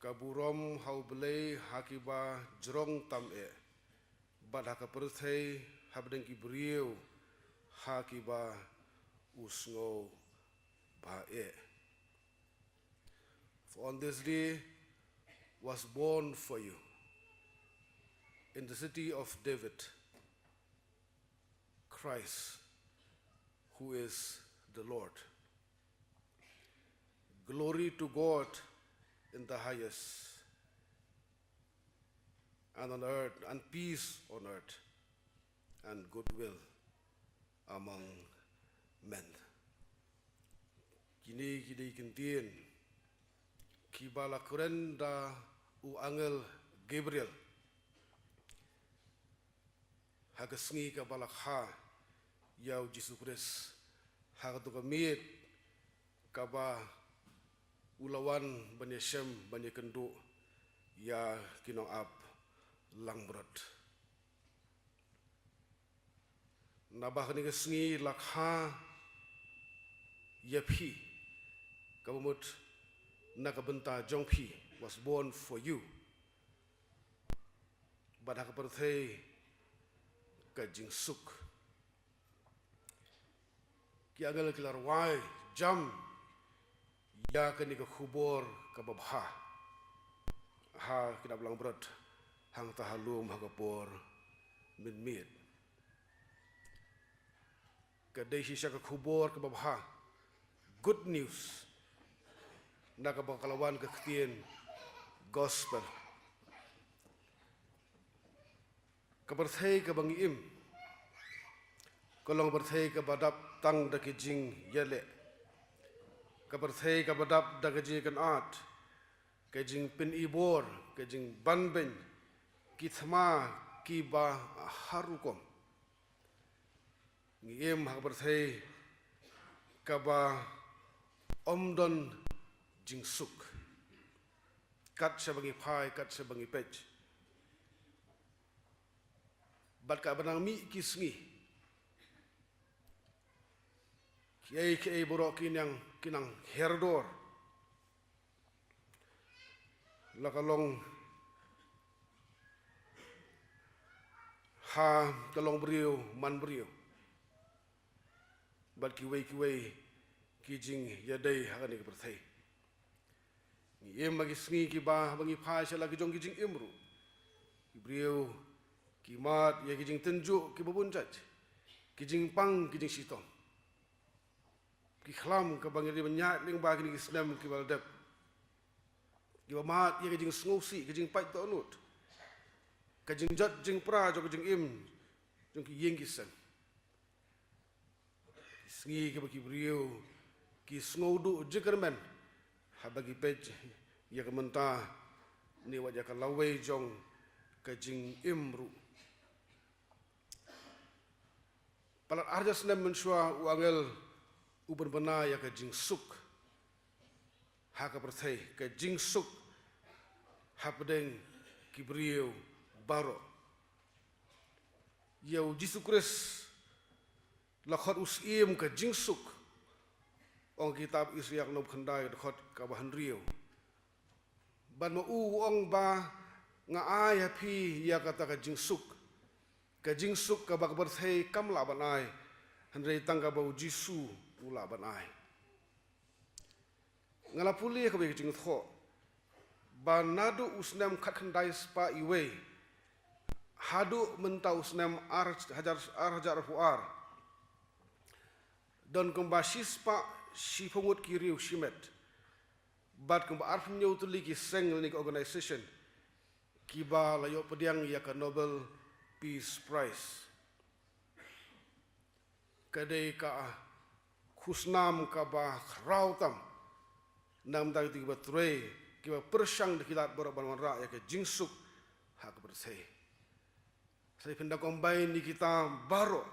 Ka burom ha U Blei ha kiba jrong tam eh, bad ha ka pyrthei hapdeng ki briew ha kiba u sngewbha eh. For on this day was born for you in the city of David Christ, who is the Lord. Glory to God in the highest, and on earth, and peace on earth, and goodwill among men. Kine ki dei ki ktien kiba la kren da u angel Gabriel ha ka sngi kaba la kha ïa u Jisu Khrist, ha kato ka miet kaba u la wan ban ïashem, ban ïakynduh ïa ki nongap langbrot. Naba ha kane ka sngi la kha ïa phi, kaba mut na ka bynta jong phi, was born for you. Bad ha ka pyrthei ka jingsuk. Ki angel ki la rwai jam ïa kane ka khubor kaba bha ha ki dap langbrot hangta ha lum ha ka por mynmiet. Ka dei shisha ka khubor kaba bha, good news, na kaba ka la wan ka ktien gospel. Ka pyrthei kaba ngi im ka long pyrthei kaba dap tang da ki jingïaleh. Ka pyrthei kaba dap da ka jingïakynad, ka jingpynibor, ka jingbanbeiñ, ki thma kiba har rukom. Ngi im ha ka pyrthei kaba ym don jingsuk. Kat shaba ngi phai, kat shaba ngi peit. Bad kaba nang mih ki sngi, kiei kiei baroh ki nang, ki nang her dor. La ka long ha ka long briew man briew. Bad kiwei kiwei ki jingïadei ha kane ka pyrthei. Ngi im ha ki sngi kiba, haba ngi phai sha la ki jong ki jingim ruh, ki briew ki mad ïa ki jingtynjuh kiba bun jait, ki jingpang, ki jingshitom. Ki khlam kaba ngi dei ban ñiah lyngba kine ki snem kiba la dep, kiba mad ïa ka jingsngewsih, ka jingpait dohnud, ka jingjot jingpra jong ka jingim jong ki ïing ki sem. Ki sngi kiba ki briew ki sngew duh jingkyrmen haba ki peit ïa ka mynta ne wat ïa ka lawei jong ka jingim ruh. Palat ar hajar snem mynshuwa u angel u pynbna ïa ka jingsuk ha ka pyrthei, ka jingsuk hapdeng ki briew baroh. Ïa u Jisu Khrist la khot u Syiem ka jingsuk. Ong kitab Isaïah khyndai dkhot kaba hynriew. Bad ma u u ong ba nga ai ha phi ïa kata ka jingsuk, ka jingsuk kaba ka pyrthei kam lah ban ai, hynrei tang kaba u Jisu u lah ban ai. Nga la pule kawei ka jingthoh ba naduh u snem khatkhyndai spah iwei haduh mynta u snem ar hajar, ar hajar arphew ar, don kumba shispah shiphew ngut ki riew shimet bad kumba arphew hynñiew tylli ki seng lane ki organisation kiba la ïoh pdiang ïa ka Nobel Peace Prize. Ka dei ka khusnam kaba khraw tam na ka bynta kito kiba trei, kiba pyrshang da ki lad baroh ban wanrah ïa ka jingsuk ha ka pyrthei. Sa pynda combine ïa kita baroh,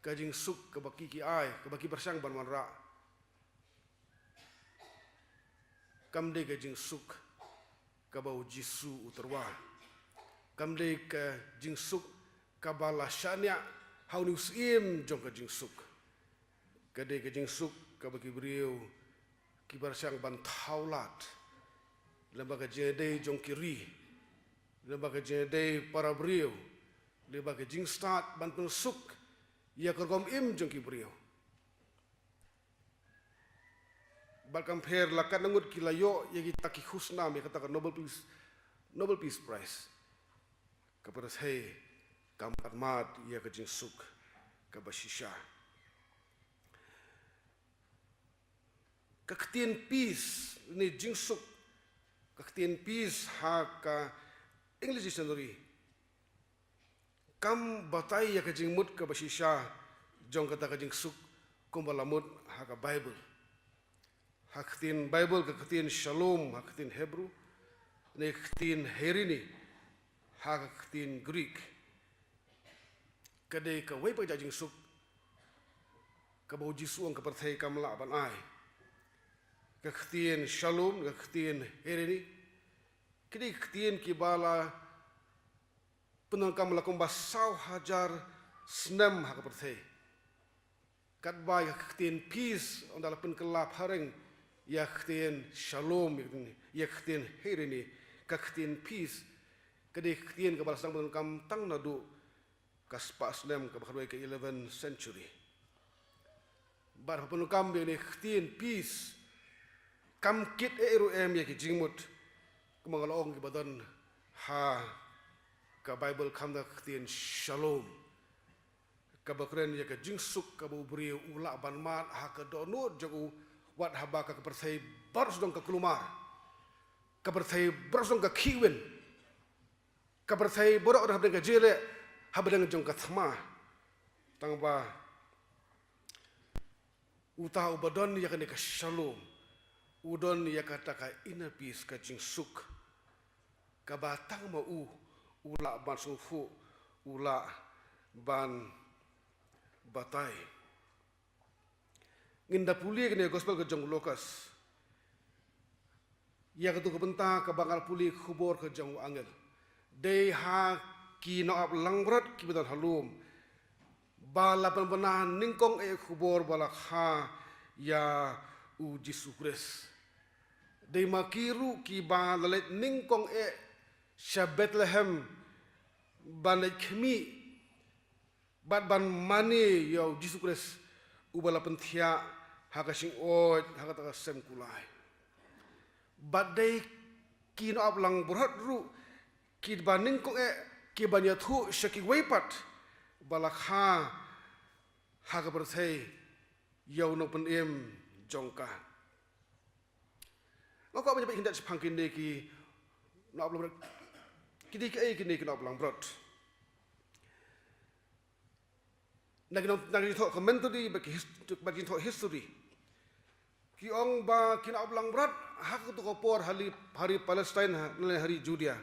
ka jingsuk kaba ki, ki ai, kaba ki pyrshang ban wanrah, kam dei ka jingsuk kaba u Jisu u tyrwa. Kam dei ka jingsuk kaba la shaniah ha une u Syiem jong ka jingsuk. Ka dei ka jingsuk kaba ki briew ki pyrshang ban thaw lad lyngba ka jingïadei jong ki ri, lyngba ka jingïadei para briew, lyngba ka jingstad ban pynsuk ïa ka rukom im jong ki briew. Bad kam pher la katno ngut ki la ïoh ïa kita ki khusnam, ïa kata ka Nobel Peace, Nobel Peace Prize. Ka pyrthei kam pat mad ïa ka jingsuk kaba shisha. Ka ktien peace ne jingsuk, ka ktien peace ha ka English dictionary kam batai ïa ka jingmut kaba shisha jong kata ka jingsuk kumba la mut ha ka Baibl. Ha ka ktien Baibl ka ktien shalom ha ka ktien Hebru, ne ka ktien eirene ha ka ktien Greek. Ka dei kawei pat ka jingsuk kaba u Jisu u ong ka pyrthei kam lah ban ai. Ka ktien shalom, ka ktien eirene, ki dei ki ktien kiba la pyndonkam la kumba saw hajar snem ha ka pyrthei. Katba ïa ka ktien peace ynda la pynkylla phareng Ïa ka ktien shalom, ïa ka ktien eirene, ka ktien peace, ka dei ka ktien kaba la sdang ban donkam tang naduh ka spah snem kaba khatwei, ka eleventh century. Bad haba pyndonkam ïa kane ka ktien peace, kam kit ei ruh em ïa ki jingmut, kumba nga la ong, kiba don ha ka Baibl kham da ka ktien shalom, kaba kren ïa ka jingsuk kaba u briew u lah ban mad ha ka dohnud jong u, wat haba ka pyrthei baroh sdang ka kulmar, ka pyrthei baroh sdang ka khihwin, ka pyrthei baroh hapdeng ka jingïaleh, hapdeng jong ka thma. Tangba uta uba don ïa kane ka shalom, u don ïa kata ka inner peace, ka jingsuk, kaba tang ma u u lah ban sngewthuh, u lah ban batai. Ngin da pule kane ka gospel ka jong u Lukas. Ïa katu ka bynta kaba nga la pule, ka khubor ka jong u angel. Dei ha ki nongap langbrot kiba don ha lum ba la pynbna nyngkong eh ka khubor ba la kha ïa u Jisu Khrist. Dei ma ki ruh kiba la leit nyngkong eh sha Bethlehem ban leit khmih bad ban mane ïa u Jisu Khrist uba la pynthiah ha ka shyngoid, ha kata ka sem kulai. Bad dei ki nongap langbrot ruh kiba nyngkong eh kiban ïathuh sha kiwei pat ba la kha ha ka pyrthei ïa u nongpynim jong ka. Nga kwah ban ïa peit khyndiat shaphang kine ki nongap langbrot. Ki dei kiei kine ki nongap langbrot? Na ki nong, na ki nongthoh commentary bad ki his-, bad ki nongthoh history, ki ong ba ki nongap langbrot ha katu ka por ha ri, ha ri Palestine, ha, ne ha ri Judea,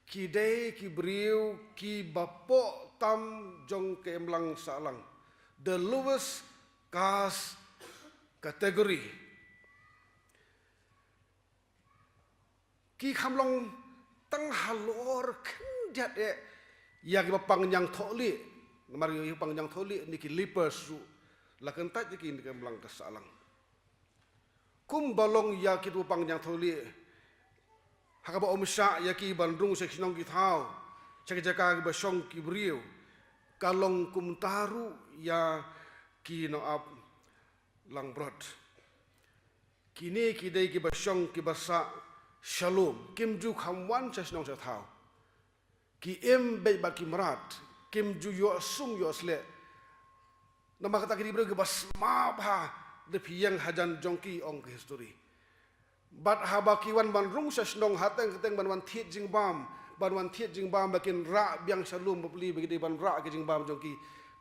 ki dei ki briew kiba poh tam jong ka imlang sahlang, the lowest caste category. Ki kham long tang halor khyndiat eh ïa kiba pang ñiangthohlieh. Namar ïa kiba pang ñiangthohlieh ne ki lepers ruh la kyntait ïa ki na ka imlang ka sahlang. Kumba long ïa kiba pang ñiangthohlieh, ha kaba ym shah ïa ki ban rung sha ki shnong ki thaw, sha ki jaka kiba shong ki briew, ka long kumta ruh ïa ki nongap langbrot. Kine ki dei kiba shong kiba sah shalom, kim ju kham wan sha shnong sha thaw. Ki im beit bad ki mrad, kim ju ïoh sum ïoh slieh. Namar kata ki dei ki briew kiba sma bha, da phi ïeng hajan jong ki, ong ka history. Bad haba ki wan ban rung sha shnong, ha teng ka teng ban wan thied jingbam, ban wan thied jingbam ba kin rah biang sha lum bapli ba ki dei ban rah ki jingbam jong ki,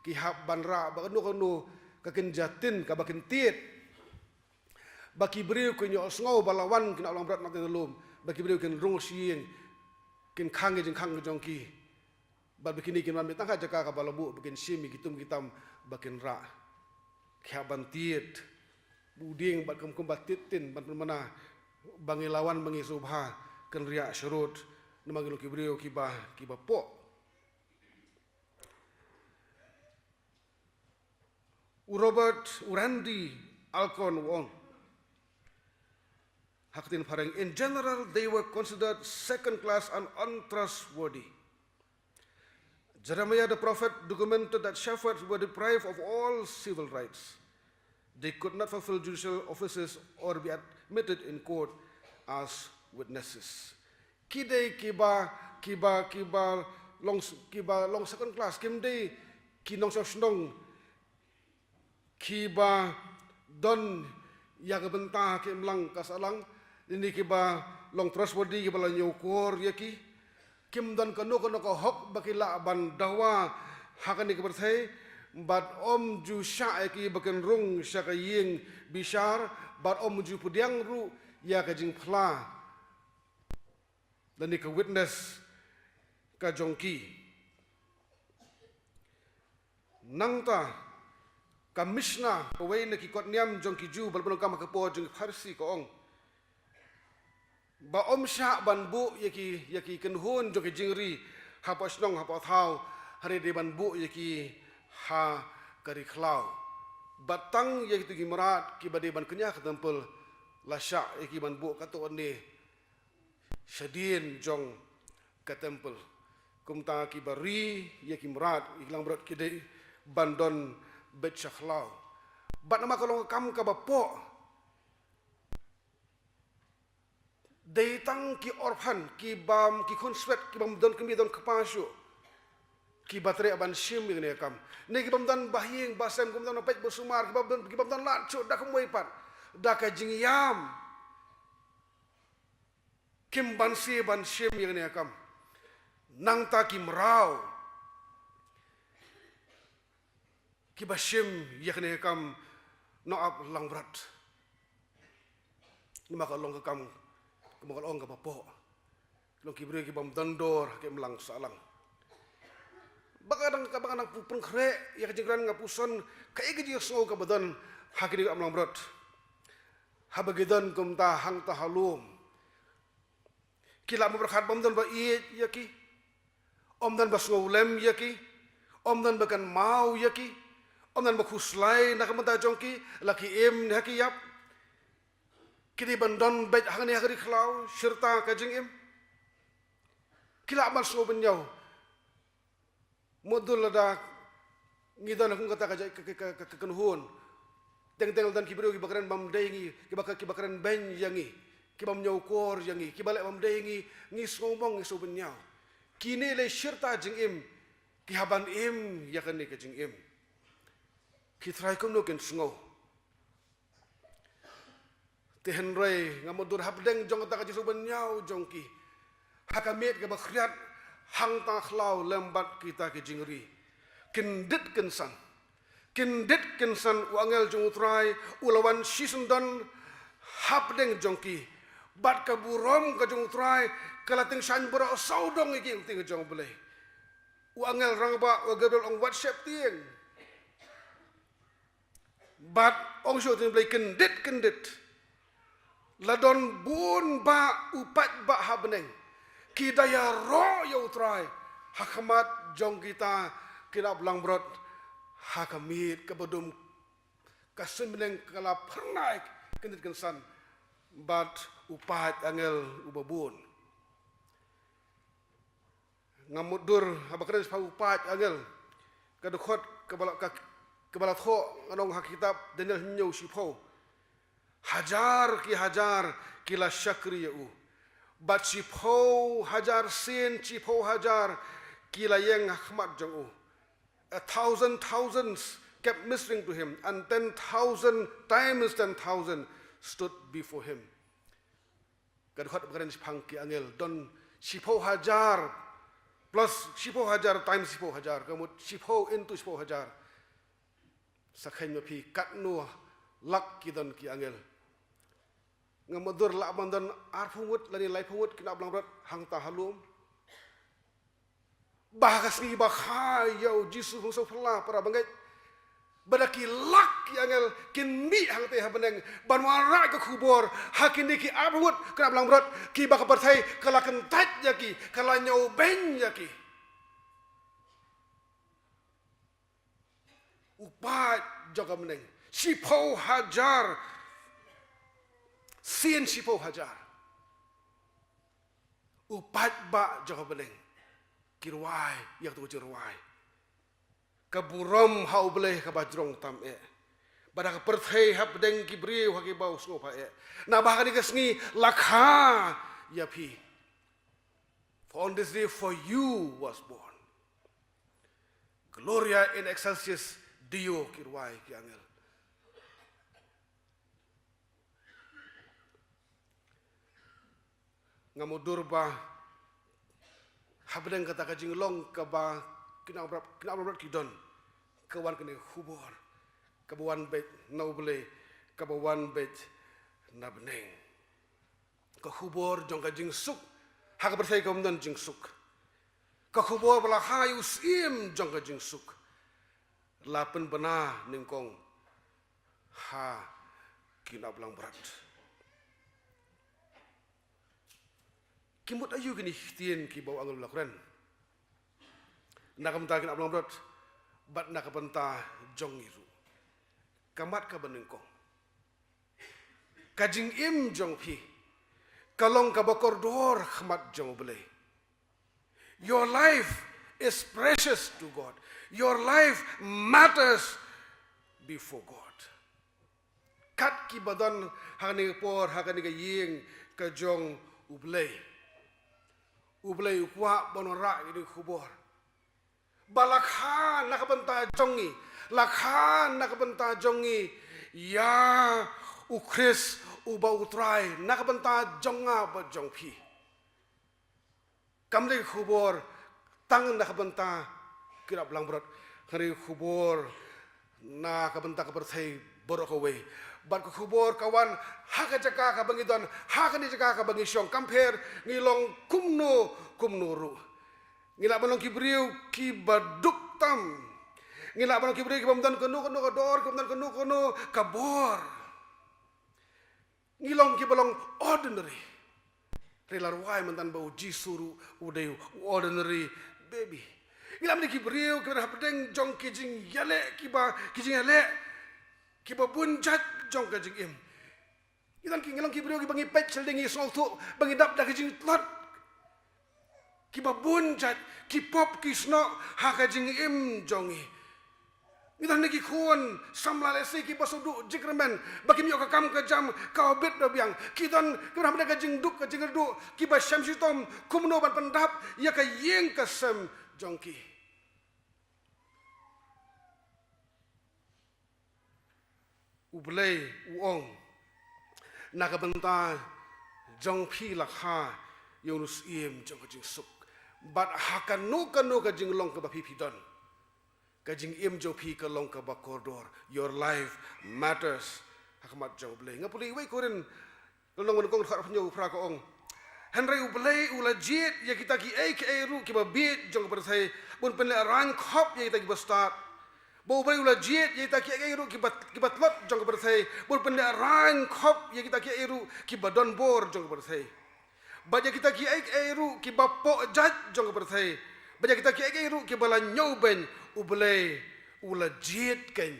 ki hap ban rah ba kano kano ka kynja ktien kaba kin tied. Ba ki briew kin ïohsngew ba la wan ki nongap langbrot na teng na lum, ba ki briew kin rung sha ïing, kin khang ki jingkhang ki jong ki. Bad ba kine kin wan beit tang ha jaka kaba la buh ba kin shim ïa ki tum ki tam ba kin rah. Ki hap ban tied. Ba u dieng bad kum kumba tied ktien ban pynbna ba ngi la wan ba ngi sngewbha kynriah sharud. Namar ngi long ki briew kiba, kiba poh. U Robert, u Randy Alcorn u ong ha ka ktien phareng, "In general, they were considered second class and untrustworthy." Jeremiah the prophet documented that shepherds were deprived of all civil rights. They could not fulfill judicial offices or be admitted in court as witnesses. Ki dei kiba, kiba, kiba long, kiba long second class, kim dei ki nongshong shnong kiba don ïa ka bynta ha ka imlang ka sahlang, ne kiba long trustworthy, kiba la ñiewkor ïa ki. Kim don kano kano ka hok ba ki lah ban dawa ha kane ka pyrthei, bad ym ju shah ïa ki ba kin rung sha ka ïing bishar, bad ym ju pdiang ruh ïa ka jingphla lane ka witness ka jong ki. Nangta ka Mishnah, kawei na ki kot niam jong ki Jiw ba la pyndonkam ha ka por jong ki Pharisi, ka ong ba ym shah ban buh ïa ki, ïa ki kynhun jong ki jingri hapoh shnong hapoh thaw, hynrei dei ban buh ïa ki ha ka ri khlaw. Bad tang ïa kitu ki mrad kiba dei ban kñia ha ka templ, la shah ïa ki ban buh katto katne shadien jong ka temple. Kumta kiba ri ïa ki mrad, ïa ki langbrot ki dei ban don beit sha khlaw. Bad namar ka long ka kam kaba poh, dei tang ki orphan, ki bym, ki khun swet, ki bym don kmie don kpa shuh, kiba treh ban shim ïa kane ka kam. Ne ki bym don ba ïing ba sem, ki bym don ba peit ba sumar, ki bym don, ki bym don lad shuh, da kumwei pat, da ka jingïam kim banse ban shim ïa kane ka kam. Nangta ki mraw kiba shim ïa kane ka kam, nongap langbrot. Namar ka long ka kam, kumba ka long kaba poh. Long ki briew ki bym don dor ha ka imlang sahlang. Ba nga dang, ba nga dang pu pynkhreh ïa ka jingkren, nga puson kaei ka jingsngew kaba don ha kine ki nongap langbrot haba ki don kumta hangta ha lum. Ki lah ban pyrkhat ba ym don ba ïeit ïa ki, ym don ba sngewlem ïa ki, ym don ba kynmaw ïa ki, ym don ba khuslai na ka bynta jong ki, la ki im ne ha ki ïap. Ki dei ban don beit hangne ha ka ri khlaw, shirta ka jingim. Ki lah ban sngew bynñiaw. Mutdur lada ngi don ha kum kata ka jait ka, ka, ka, ka, ka kynhun, teng teng la don ki briew kiba kren bym dei ngi, kiba, kiba kren beiñ ïa ngi, kiba ñiewkor ïa ngi, kiba leh bym dei ngi, ngi sngew mong, ngi sngew bynñiaw. Kine lei shirta jingim, ki hap ban im ïa kane ka jingim. Ki trai kumno kin sngew? Te hynrei nga mutdur hapdeng jong kata ka jingsngew bynñiaw jong ki, ha ka miet kaba khriat, hangta khlaw lem bad kita ki jingri, kyndit kynsan, kyndit kynsan u angel jong U Trai u la wan shisyndon hapdeng jong ki. Bad ka burom ka jong U Trai ka la tyngshaiñ baroh sawdong ïa ki ïing jong U Blei. U angel rangbah, u Gabriel, ong, wat sheptieng. Bad ong shuh, U Blei, kyndit kyndit, la don bun bah u paidbah ha bneng kiba ïaroh ïa U Trai ha khmat jong kita ki nongap langbrot. Ha ka miet kaba dum, ka suiñ bneng ka la phyrnai kyndit kynsan bad u paid angel uba bun. Nga mutdur haba kren shaphang u paid angel, ka dkhot kaba la, ka, kaba la thoh, nga ong, ha kitab Daniel hynñiew shiphew. Hajar ki hajar ki la shakri ïa u, bad shiphew hajar sien shiphew hajar ki la ïeng ha khmat jong u. A thousand thousands kept ministering to him, and ten thousand times ten thousand stood before him. Ka dkhot ba kren shaphang ki angel, don shiphew hajar plus shiphew hajar times shiphew hajar, ka mut shiphew into shiphew hajar. Sa kheiñ ma phi katno lak ki don ki angel. Nga mutdur lah ban don arphew ngut lane laiphew ngut ki nongap langbrot hangta ha lum. Ba ha ka sngi ba kha ïa u Jisu, u nongshong phylla, para bangeit, ba da ki lak ki angel kin mih hangtei ha bneng ban wanrah ka khubor ha kine ki arphew ngut ki nongap langbrot, kiba ka pyrthei ka la kyntait ïa ki, ka la ñiewbeiñ ïa ki. U paid jong ka bneng, shiphew hajar sien shiphew hajar. U paidbah jong ka bneng ki rwai ïa kato ka jingrwai: Ka burom ha U Blei ha kaba jrong tam eh, bad ha ka pyrthei hapdeng ki briew ha kiba u sngewbha eh. Naba ha kane ka sngi la kha ïa phi. For on this day for you was born. Gloria in excelsis Deo, ki rwai ki angel. Nga mutdur ba hapdeng kata ka jinglong kaba ki nongap langbrot, ki nongap langbrot ki don, ka wan kane ka khubor kaba wan beit na U Blei, kaba wan beit na bneng. Ka khubor jong ka jingsuk ha ka pyrthei kaba ym don jingsuk. Ka khubor ba la kha ïa u syiem jong ka jingsuk la pynbna nyngkong ha ki nongap langbrot. Ki mut aïu kine ki ktien kiba u angel u la kren na ka bynta ki nongap langbrot bad na ka bynta jong ngi ruh? Ka mat kaba nyngkong, ka jingim jong phi ka long kaba kordor ha khmat jong U Blei. Your life is precious to God. Your life matters before God. Kat kiba don ha kane ka por, ha kane ka ïing ka jong U Blei, U Blei u kwah ban wanrah ïa kane ka khubor ba la kha na ka bynta jong ngi, la kha na ka bynta jong ngi ïa U Khrist uba U Trai, na ka bynta jong nga bad jong phi. Kam dei ka khubor tang na ka bynta ki dap langbrot, hynrei ka khubor na ka bynta ka pyrthei baroh kawei. Bad ka khubor ka wan ha ka jaka kaba ngi don, ha kane ka jaka kaba ngi shong. Kam pher ngi long kumno kumno ruh, ngi lah ban long ki briew kiba duk tam. Ngi lah ban long ki briew kibym don kano kano ka dor, kibym don kano kano ka bor. Ngi long kiba long ordinary. Hynrei la rwai mynta ba U Jisu ruh u dei u ordinary baby. Ngi lah ban long ki briew kiba don hapdeng jong ki jingïaleh, kiba, ki jingïaleh kiba bun jait jong ka jingim. Ngi don ki, ngi long ki briew kiba ngi peit sha lade, ngi sngewthuh ba ngi dap da ka jingtlot. Kiba bun jait ki pop ki snoh ha ka jingim jong ngi. Ngi don hangne ki khun samla lehse kiba sngewduh jingkyrmen ba kim ïoh ka kam ka jam kaba bit ba biang. Ki don kiba don hapdeng ka jingduk ka jingkyrduh, kiba shem shitom kumno ban pyndap ïa ka ïing ka sem jong ki. U Blei u ong, na ka bynta jong phi la kha ïa une u syiem jong ka jingsuk. Bad ha kano kano ka jinglong kaba phi phi don, ka jingim jong phi ka long kaba kordor. Your life matters ha khmat jong U Blei. Nga pule iwei Korinth lynnong ba nyngkong, dkhot hynñiew phra, ka ong: Hynrei U Blei u la jied ïa kita kiei kiei ruh kiba bieit jong ka pyrthei, ban pynlehraiñ khop ïa kita kiba stad. Bad U Blei u la jied ïa kita kiei kiei ruh kiba, kiba tlot jong ka pyrthei, ban pynlehraiñ khop ïa kita kiei ruh kiba don bor jong ka pyrthei. Bad ïa kita kiei kiei ruh kiba poh jait jong ka pyrthei, bad ïa kita kiei kiei ruh kiba la ñiewbeiñ, U Blei u la jied keiñ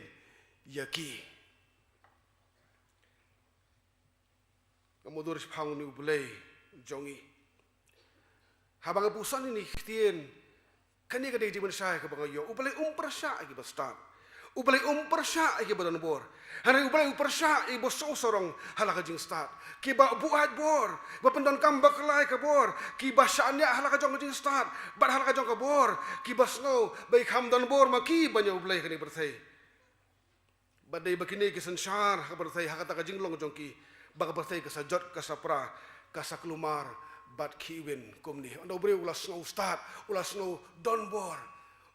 ïa ki. Nga mutdur shaphang une U Blei jong ngi. Haba nga pule ïa kine ki ktien, kane ka dei ka jingpynshai kaba nga ïoh. U Blei um pyrshah ïa kiba stad. U Blei um pyrshah ïa kiba don bor. Hynrei U Blei u pyrshah ïa kiba sngewsarong ha la ka jingstad, kiba buaid bor, kiba pyndonkam bakla ïa ka bor, kiba shaniah ha la ka jong ka jingstad bad ha la ka jong ka bor, kiba sngew ba ki kham don bor ma ki ban ïa U Blei ha kane ka pyrthei. Ba dei ba kine ki synshar ha ka pyrthei, ha kata ka jinglong jong ki, ba ka pyrthei ka sa jot, ka sa pra, ka sa kulmar bad khih win kumne. Hynda u briew u la sngew stad, u la sngew don bor,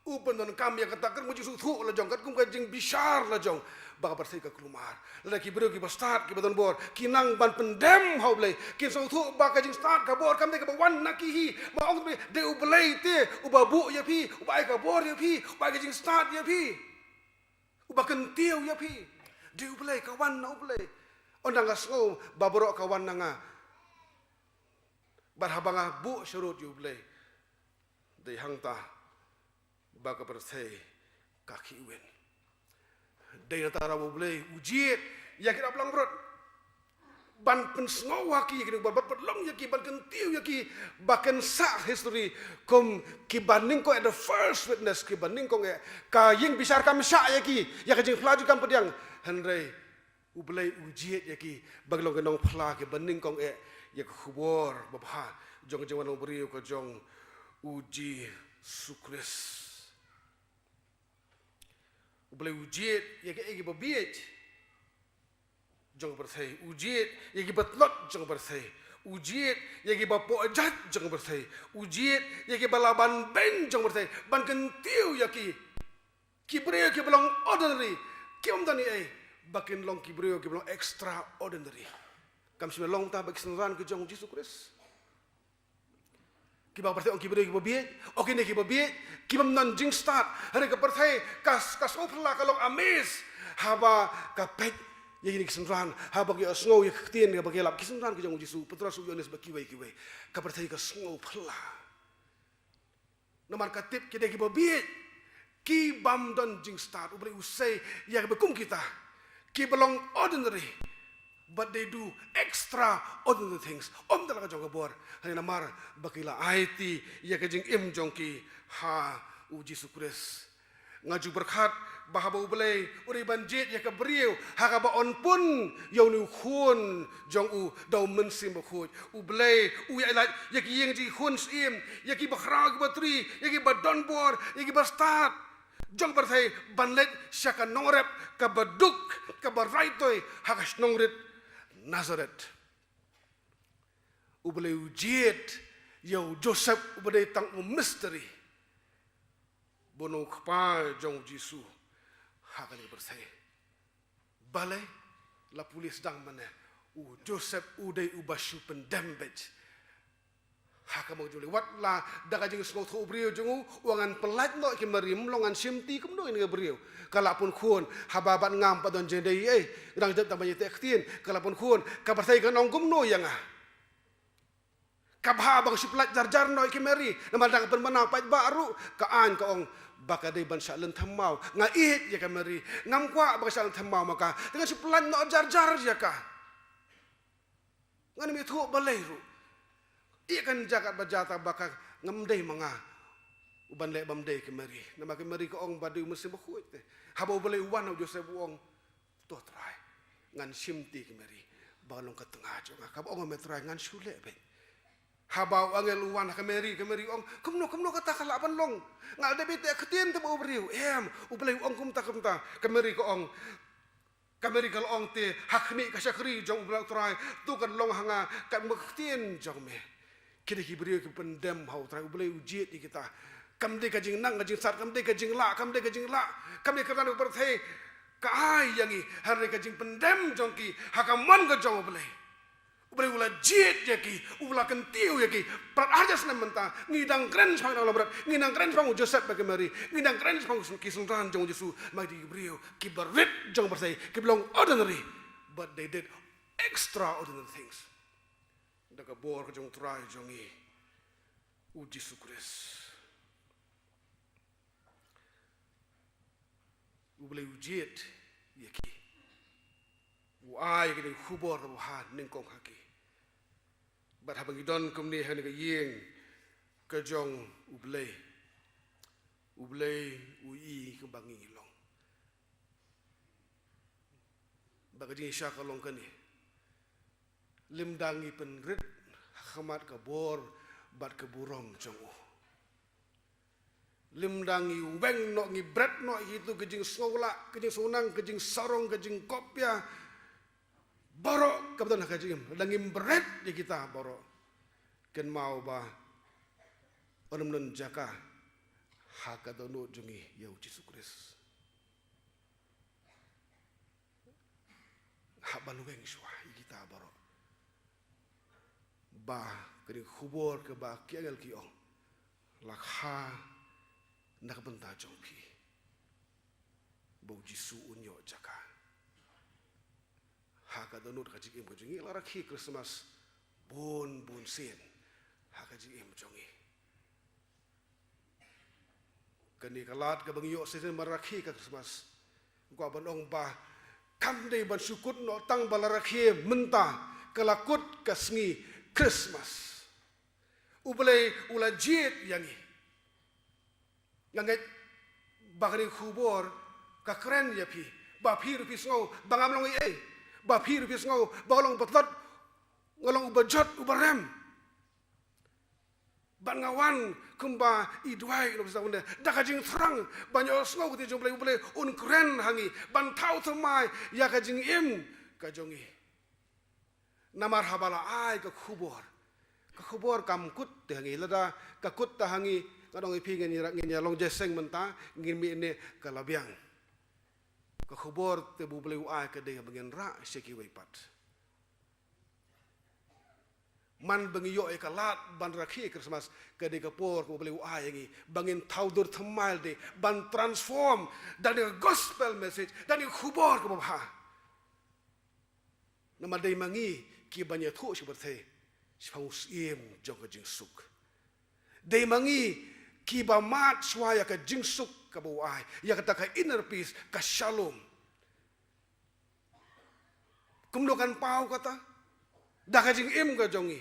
u pyndonkam ïa kata, katkum ka jingsngewthuh la jong, katkum ka jingbishar la jong, ba ka pyrthei ka kulmar. Lada ki briew kiba stad, kiba don bor ki nang ban pyndem ha U Blei, kin sngewthuh ba ka jingstad, ka bor kam dei kaba wan na ki hi. Ba ong, dei U Blei te uba buh ïa phi, uba ai ka bor ïa phi, uba ai ka jingstad ïa phi, uba kyntiew ïa phi. Dei U Blei, ka wan na U Blei. Hynda nga sngew ba baroh ka wan na nga, bad haba nga buh sharud ïa U Blei, dei hangta ba ka pyrthei ka khih win. Dei na kata ruh U Blei u jied ïa ki dap langbrot, ban pynsngew ha ki ïa kine, ban, ban pynlong ïa ki, ban kyntiew ïa ki, ba kin sah history kum kiba nyngkong eh, the first witness, kiba nyngkong eh. Ka ïing bishar kam shah ïa ki, ïa ka jingphla jong ki kam pdiang. Hynrei U Blei u jied ïa ki ba ki long ki nongphla kiba nyngkong eh ïa ka khubor babha jong ka jingwan long briew ka jong U Jisu Khrist. U Blei u jied ïa kiei kiei kiba bieit jong ka pyrthei, u jied ïa kiba tlot jong ka pyrthei, u jied ïa kiba poh jait jong ka pyrthei, u jied ïa kiba lah ban beiñ jong ka pyrthei, ban kyntiew ïa ki, ki briew kiba long ordinary, ki bym don ei ei, ba kin long ki briew kiba long extraordinary. Kam shym la long kumta bad ki synran ki jong U Jisu Khrist. Kiba ka pyrthei ong ki briew kiba bieit, ong kine kiba bieit, ki bym don jingstad. Hynrei ka pyrthei ka, ka sngewphylla, ka long amazed haba ka peit ïa kine ki synran, haba ki sngew ïa ka ktien kaba ki lap, ki synran ki jong U Jisu, Petros, U Ïoannis bad kiwei kiwei. Ka pyrthei ka sngewphylla. Namar ka tip ki dei kiba bieit, ki bym don jingstad. U Blei u sei ïa kiba kum kita, kiba long ordinary, But they do extraordinary things. Ym da la ka jong ka bor. Hynrei namar ba ki la aiti ïa ka jingim jong ki ha u Jisu Khrist. Nga ju pyrkhat ba haba U Blei u dei ban jied ïa ka briew ha kaba un pun ïa une u khun jong u da U Mynsiem Bakhuid. U Blei u ïaid lait ïa ki ïing jong ki khun syiem, ïa ki bakhraw, ki batri, ïa ki badonbor, ïa ki bastad jong ka pyrthei ban leit sha ka nongrep kaba duk, kaba raitoi ha ka shnong rit Nazareth. U Blei u jied ïa u Joseph uba dei tang u misteri, ba un long u kpa jong u Jisu ha kane ka pyrthei. Balei? La pule sdang mynne, u Joseph u dei uba shu pyndem beit ha ka mong jong u. Wat la da ka jingsngewthuh u briew jong u, u ong ngan pyllait noh ïa ki Mari, ym long ngan shimti kumno ïa kane ka briew. Ka la pun khun, haba bad nga ym pat don jingïadei ei, nga dang dep tang ban ïateh ktien, ka la pun khun, ka pyrthei kan ong kumno ïa nga. Ka bha ba nga shu pyllait jar jar noh ïa ki Mari, namar da ka pynbna paidbah ruh, ka aiñ ka ong ba ka dei ban shah lynthem maw. Nga ïeit ïa ka Mari, ngam kwah ba ka shah lynthem maw ma ka, te ngan shu pyllait noh jar jar ïa ka. Ngan ym ithuh balei ruh. Ïa kan jaka ba jata ba ka ngam dei ma nga u ban leh bym dei ki Mari. Namar ki Mari ka ong ba dei U Mynsiem Bakhuid te. Haba U Blei u wan ha u Joseph u ong, to Trai, ngan shimti ki Mari ba long ka tnga jong nga. Kaba ong me Trai ngan shu leh beit. Haba u angel u wan ha ka Mari, ka Mari ong, kumno, kumno kata ka lah ban long? Nga la dep ïateh ktien te bad u briew. Em, U Blei u ong kumta kumta. Ka Mari ka ong, ka Mari ka la ong te, ha khmih ka shakri jong U Blei U Trai, to kan long ha nga katkum ka ktien jong me. Ki dei ki briew ki pyndem ha U Trai, U Blei u jied ïa kita. Kam dei ka jingnang ka jingsat, kam dei ka jinglah, kam dei ka jinglah, kam dei ka kyrdan ka pyrthei ka ai ïa ngi, hynrei ka jingpyndem jong ki ha ka mon ka jong U Blei. U Blei u la jied ïa ki, u la kyntiew ïa ki. Prat hajar snem mynta, ngi dang kren shaphang ngi dang long bret, ngi dang kren shaphang u Joseph bad ka Mari, ngi dang kren shaphang ki synran jong u Jisu, ma ki briew kiba rit jong ka pyrthei, kiba long ordinary, but they did extraordinary things. Da ka bor ka jong U Trai jong ngi, u Jisu Khrist. U Blei u jied ïa ki. U ai ïa ki da ka khubor kaba bha nyngkong ha ki. Bad haba ngi don kumne ha kane ka ïing ka jong U Blei, U Blei u ïohi kumba ngi ngi long. Bad ka jingshisha ka long kane. Lymda ngi pynrit ha khmat ka bor bad ka burom jong u. Lymda ngi weng noh, ngi bret noh ïa kito ki jingsngewlah, ki jingsngewnang, ki jingsarong, ki jingkop ïa baroh kaba don ha ka jingim. Lada ngim bret ïa kita baroh, kynmaw ba un ym don jaka ha ka dohnud jong ngi ïa u Jisu Khrist. Hap ban weng shuwa ïa kita baroh ba kane ka khubor kaba ki angel ki ong la kha na ka bynta jong phi, ba u Jisu un ïoh jaka ha ka dohnud ka jingim ka jong ngi. La rakhe Christmas bun bun sien ha ka jingim jong ngi. Kane ka lad kaba ngi ïoh shisien ban rakhe ka Christmas, kwah ban ong ba kam dei ban shu kut noh tang ba la rakhe mynta, ka la kut ka sngi Christmas. U Blei u la jied ïa ngi. Nga ngeit ba kane ka khubor ka kren ïa phi, ba phi ruh phi sngew ba ngam long ei ei, ba phi ruh phi sngew ba nga long uba tlot, nga long uba jot, uba rem. Bad nga wan kumba i duwai, i nongpynim, da ka jingthrang ban ïohsngew ka ktien jong U Blei, U Blei un kren ha ngi ban thaw thymmai ïa ka jingim ka jong ngi. Namar haba la ai ka khubor, ka khubor kam kut te ha ngi. Lada ka kut te ha ngi, nga ong ïa phi, ngin ïa, ngin ïa long jingïaseng mynta, ngin mih ne ka la biang. Ka khubor te ba U Blei u ai ka dei ba ngin rah sha kiwei pat. Man ba ngi ïoh ïa ka lad ban rakhe Christmas, ka dei ka por kaba U Blei u ai ïa ngi ba ngin thaw dur thymmai lade, ban transform da kane ka gospel message, da kane ka khubor kaba bha. Namar dei ma ngi kiban ïathuh sha ka pyrthei shaphang u syiem jong ka jingsuk. Dei ma ngi kiba mad shuwa ïa ka jingsuk kaba u ai, ïa kata ka inner peace, ka shalom. Kumno kan paw kata? Da ka jingim ka jong ngi.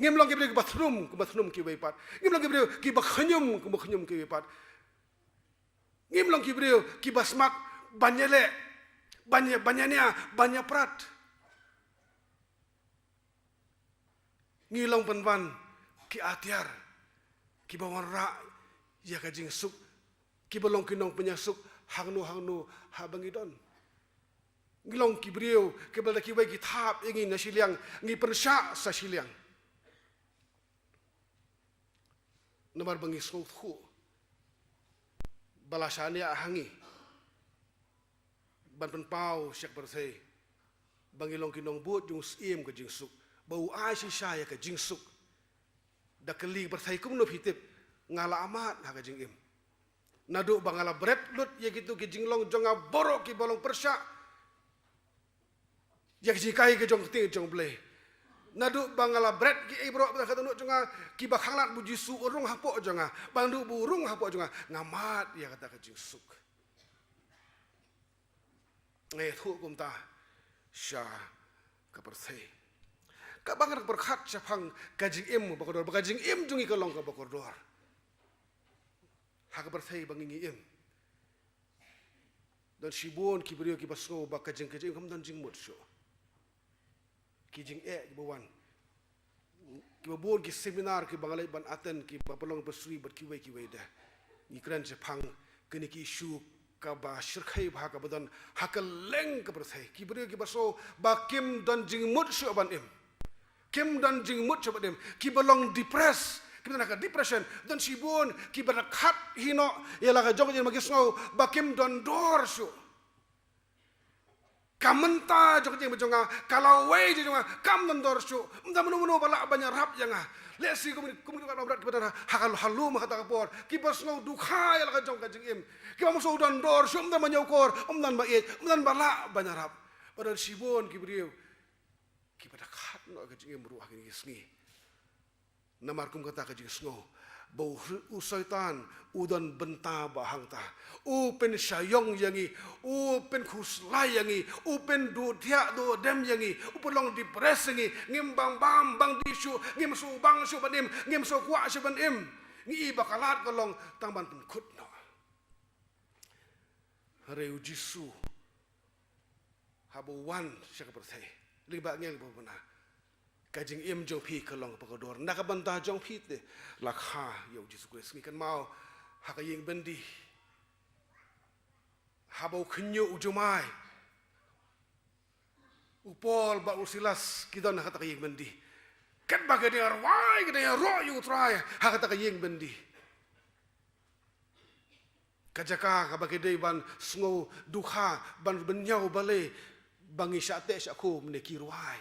Ngim long ki briew kiba thnum, kiba thnum kiwei pat. Ngim long ki briew kiba khñium, kiba khñium kiwei pat. Ngim long ki briew kiba smat ban ïaleh, ban ïa, ban ïania, ban ïaprat. Ngi long pynban ki atiar kiba wanrah ïa ka jingsuk, kiba long ki nongpynïasuk hangno hangno haba ngi don. Ngi long ki briew kiba lada kiwei ki thap ïa ngi na shiliang, ngi pynshah sa shiliang. Namar ba ngi sngewthuh ba la shaniah ha ngi ban pynpaw sha ka pyrthei ba ngi long ki nongbud jong u Syiem ka jingsuk, ba u ai shisha ïa ka jingsuk. Da kylli ka pyrthei kumno phi tip, nga la amat ha ka jingim. Naduh ba nga la bret lut ïa kito ki jinglong jong nga baroh kiba long pyrshah ïa ka jinghikai ka jong ka ktien jong U Blei. Naduh ba nga la bret kiei baroh ba ka dohnud jong nga, kiba khanglad ba U Jisu u rung hapoh jong nga, ba naduh ba u rung hapoh jong nga, nga mad ïa kata ka jingsuk. Nga ïathuh kumta sha ka pyrthei. Kaba nga dang pyrkhat shaphang ka jingim ba kordor, ba ka jingim jong ngi ka long kaba kordor ha ka pyrthei ba ngi ngi im. Don shibun ki briew kiba sngew ba ka jing, ka jingim kam don jingmut shuh. Ki jingeh kiba wan, kiba bun ki seminar kiba nga leit ban attend, kiba pynlong pynshoi bad kiwei kiwei de. Ngi kren shaphang kine ki issue kaba shyrkhei bha kaba don ha kylleng ka pyrthei. Ki briew kiba sngew ba kim don jingmut shuh ban im. Kim don jingmut shuh ban im. Kiba long depressed, kiba don ha ka depression. Don shibun kiba da khat hi noh ïa la ka jong ka jingim, ki sngew ba kim don dor shuh. Ka bynta jong ka jingim jong nga, ka lawei jong nga kam don dor shuh. Ym don mano mano ba lah ban ïarap ïa nga. Lehse kum, kum, kum, kum, kum, kum, ha ka, ha lum ha kata ka por, kiba sngew dukha ïa la ka jong ka jingim, kiba ym sngew don dor shuh, ym don ba ñiewkor, ym don ba ïeit, ym don ba lah ban ïarap. Bad don shibun ki briew kiba da khat noh ka jingim ruh ha kine ki sngi. Namar kum kata ka jingsngew ba u, u Soitan u don bynta ba hangta. U pynshaiong ïa ngi, u pynkhuslai ïa ngi, u pynduhdiah duhdem ïa ngi, u pynlong depressed ïa ngi, ngim bam bam bang dih shuh, ngim sngewbang shuh ban im, ngim sngewkwah shuh ban im. Ngi i ba ka lad ka long tang ban pynkut noh. Hynrei U Jisu haba u wan sha ka pyrthei, lyngba angel ba u bna, ka jingim jong phi ka long kaba kordor. Na ka bynta jong phi te, la kha ïa U Jisu Khrist. Ngi kynmaw ha ka ïing byndi, haba u khñiuh u jumai, u Paul bad u Silas ki don ha kata ka ïing byndi. Katba ki dang rwai, ki dang ïaroh ïa U Trai ha kata ka ïing byndi. Ka jaka kaba ki dei ban sngew dukha, ban bynñiaw balei ba ngi shah teh shah khum ne ki rwai.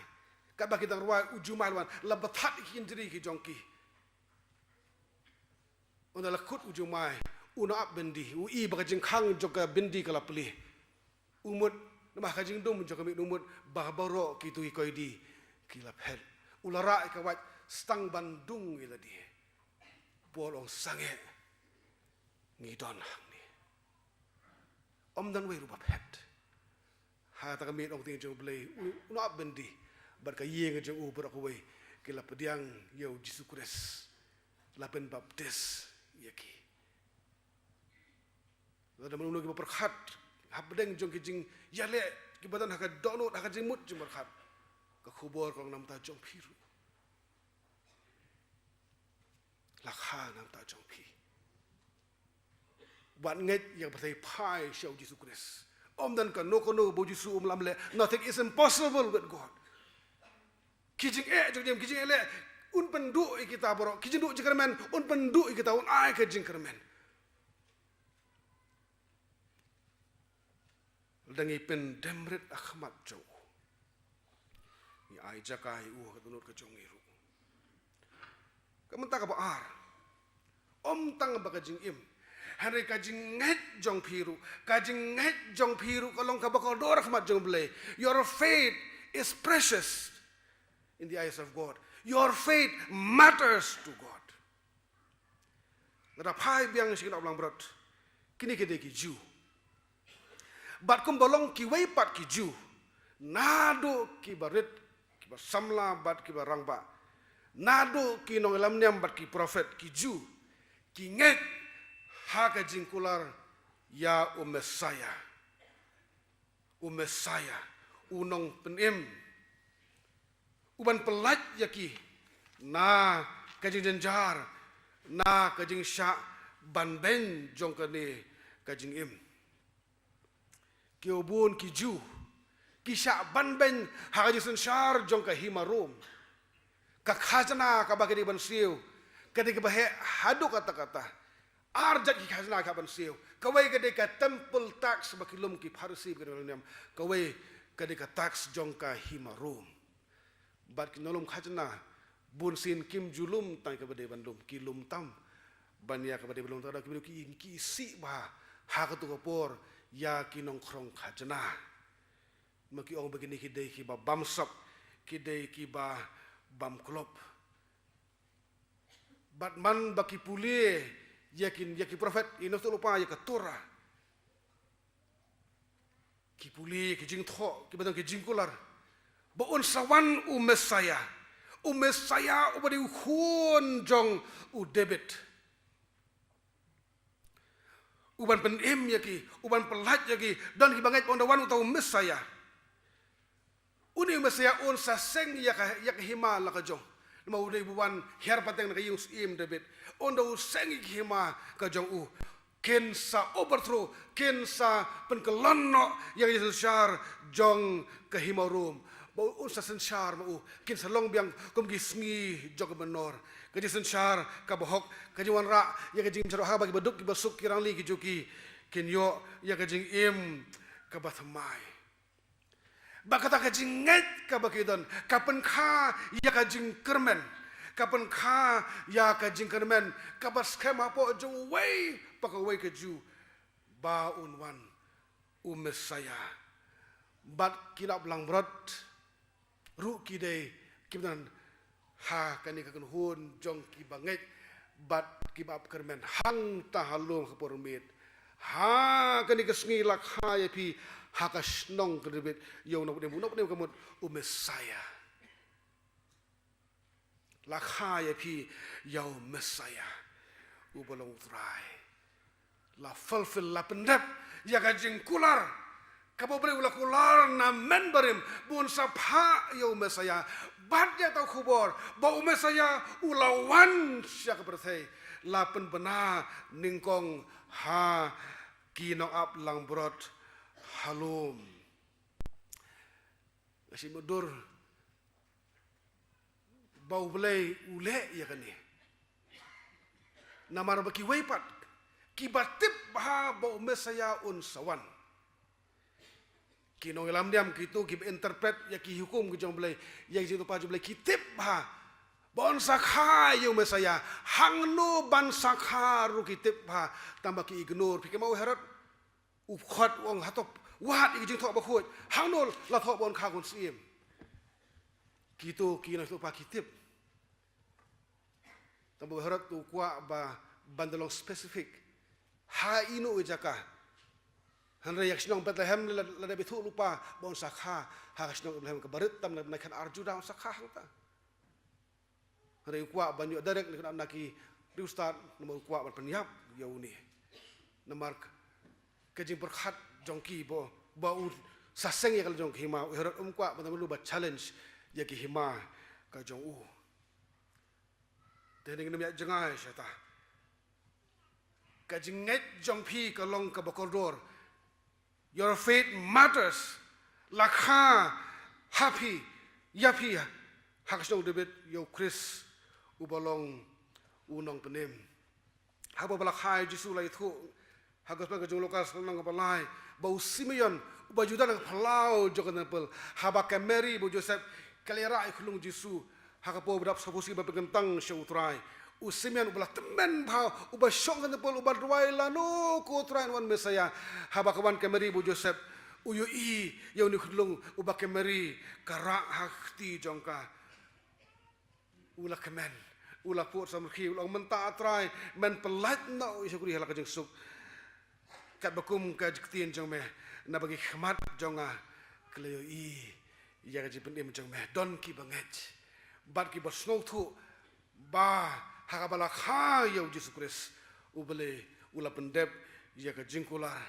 Katba ki dang rwai u jumai u wan, la bthah ïa ki kynjri ki jong ki. Ynda la kut u jumai, u nongap byndi, u i ba ka jingkhang jong ka byndi ka la plie. U mut, namar ka jingdum jong ka miet u mut ba baroh kito ki koidi ki la phet. U la rah ïa ka wait, sa tang ban dung ïa lade. Paul ong sangeh, ngi don hangne. Ym don wei ruh ba phet. Ha kata ka miet, ong ktien jong U Blei, u, u nongap byndi bad ka ïing jong u baroh kawei ki la pdiang ïa U Jisu Khrist, la pynbaptis ïa ki. Lada mano mano kiba pyrkhat hapdeng jong ki jingïaleh kiba don ha ka dohnud, ha ka jingmut jingpyrkhat, ka khubor ka long na bynta jong phi ruh. La kha na bynta jong phi. Wat ngeit ïa ka pyrthei, phai sha U Jisu Khrist. Ym don kano kano ba U Jisu um lam leh. Nothing is impossible with God. Ki jingeh jong ka jingim, ki jingeh leh, un pynduh ïa kita baroh. Ki jingduh jingkyrmen, un pynduh ïa kita, un ai ka jingkyrmen. Lada ngi pyndem rit ha khmat jong u, ngi ai jaka ïa u ha ka dohnud ka jong ngi ruh. Ka bynta kaba ar, ym tang ba ka jingim, hynrei ka jingngeit jong phi ruh, ka jingngeit jong phi ruh ka long kaba kordor ha khmat jong U Blei. Your faith is precious in the eyes of God. Your faith matters to God. Lada phai biang sha ki nongbalang brot, kine ki dei ki Jiw. Bad kumba long kiwei pat ki Jiw, Naduh ki barit, ki ba samla bad ki ba rangbah, naduh ki nongïalam niam bad ki prophet, ki Jiw, ki ngeit ha ka jingkular ïa u Messaïah. U Messaïah, u nongpynim, u ban pyllait ïa ki na ka jingjynjar, na ka jingshah banbeiñ jong kane ka jingim. Ki bun ki Jiw ki shah banbeiñ ha ka jingsynshar jong ka hima Rom. Ka khajna kaba ki dei ban siew ka dei kaba heh haduh katta katta. Ar jait ki khajna ki hap ban siew. Kawei ka dei ka temple tax ba ki lum ki Pharisi bad ki nongïalam niam. Kawei ka dei ka tax jong ka hima Rom. Bad ki nonglum khajna bunsien kim ju lum tang kaba dei ban lum, ki lum tam ban ïa kaba dei ban lum. Tang ki briew ki, ki isih bha ha kato ka por ïa ki nongkhrong khajna. Ma ki ong ba kine ki dei kiba bamsap, ki dei kiba bamklop. Bad man ba ki pule ïa ki, ïa ki prophet, ïa ki nongïathuhlypa, ïa ka Torah, ki pule ki jingthoh kiba don ki jingkular ba un sa wan u Messaïah, u Messaïah uba dei u khun jong u David, u ban pynim ïa ki, u ban pyllait ïa ki. Don kiba ngeit ba un da wan uta u Messaïah, une u Messaïah un sa seng ïa ka, ïa ka hima la ka jong. Namar u dei uba wan hiar pateng na ka ïing u syiem David. Un da u seng ïa ka hima ka jong u. Kin sa overthrow, kin sa pynkyllon noh ïa ka jingsynshar jong ka hima Rom. Ba un sa synshar ma u, kin sa long biang kum ki sngi jong ka mynnor. Ka jingsynshar kaba hok, ka jingwanrah ïa ka jingsynshar ha kaba ki baduk ki basuk ki rangli ki juki kin ïoh ïa ka jingim kaba thymmai. Bad kata ka jingngeit kaba ki don ka pynkha ïa ka jingkyrmen, ka pynkha ïa ka jingkyrmen kaba skhem hapoh jong uwei pa kawei ka Jiw ba un wan u Messaïah. Bad ki nongap langbrot ruh ki dei kiba don ha kane ka kynhun jong kiba ngeit bad kiba ap kyrmen. Hangta ha lum ka por miet, ha kane ka sngi la kha ïa phi ha ka shnong ka David ïa u nongpynim, u nongpynim ka mut u Messaïah. La kha ïa phi ïa u Messaïah uba long u Trai. La fulfill, la pyndep ïa ka jingkular kaba U Blei u la kular na mynbarim ba un sa phah ïa u Messaïah. Bad ïa kata ka khubor ba u Messaïah u la wan sha ka pyrthei la pynbna nyngkong ha ki nongap langbrot ha lum. Nga sngewthuh ba U Blei u leh ïa kane namar ba kiwei pat kiba tip bha ba u Messaïah un sa wan. Ki nongïalam niam, kito kiba interpret ïa ki hukum ki jong U Blei, ïa ki jingthoh jong U Blei, ki tip bha ba un sa kha ïa u Messaïah. Hangno ban sa kha ruh ki tip bha, tangba ki ignore. Phi kynmaw u Herod? U khot u ong hato wad ïa ki jingthoh bakhuid. Hangno la thoh ba un kha khun syiem? Kito ki nongïathuhlypa ki tip. Tangba u Herod u kwah ba ban da long specific ha ino i jaka. Hynrei ïa ka shnong Bethlehem la, la dep ithuh lypa ba un sa kha ha ka shnong Bethlehem kaba rit tam na, na khan ar Judah, un sa kha hangta. Hynrei u kwah ban ïoh direct na, na ki riewstad, namar u kwah ban pynïap ïa une. Namar ka jingpyrkhat jong ki ba, ba u sa seng ïa ka la jong ka hima, u Herod um kwah ban da mano ba challenge ïa ka hima ka jong u. Te ngin ym ïa jngai shata. Ka jingngeit jong phi ka long kaba kordor. Your faith matters. La kha ha phi, ïa phi, ha ka shnong David ïa u Khrist uba long u nongpynim. Haba la kha ïa u Jisu la ïathuh ha ka Gospel ka jong u Lukas lynnong kaba lai ba u Simeon uba ju don ha ka phyllaw jong ka templ, haba ka Mary bad u Joseph ki la ïarah ïa u khyllung Jisu ha ka por ba dap sawphew sngi ban pynkyntang sha u Trai. U Simeon uba la tymmen bha, uba shong ha ka templ, uba duwai lano ko Trai, un wan Messaïah. Haba ka wan ka Mary bad u Joseph, u ïohi ïa une u khyllung uba ka Mary ka rah ha ka kti jong ka. U la kmen, u la pud samrkhie, u la ong, mynta ah Trai men pyllait noh ïa u shakri ha la ka jingsuk. Katba kum ka jingktien jong me, naba ki khmat jong nga Ki la ïohi ïa ka jingpynim jong me. Don kiba ngeit bad kiba sngewthuh ba ha kaba la kha ïa u Jisu Khrist, U Blei u la pyndep ïa ka jingkular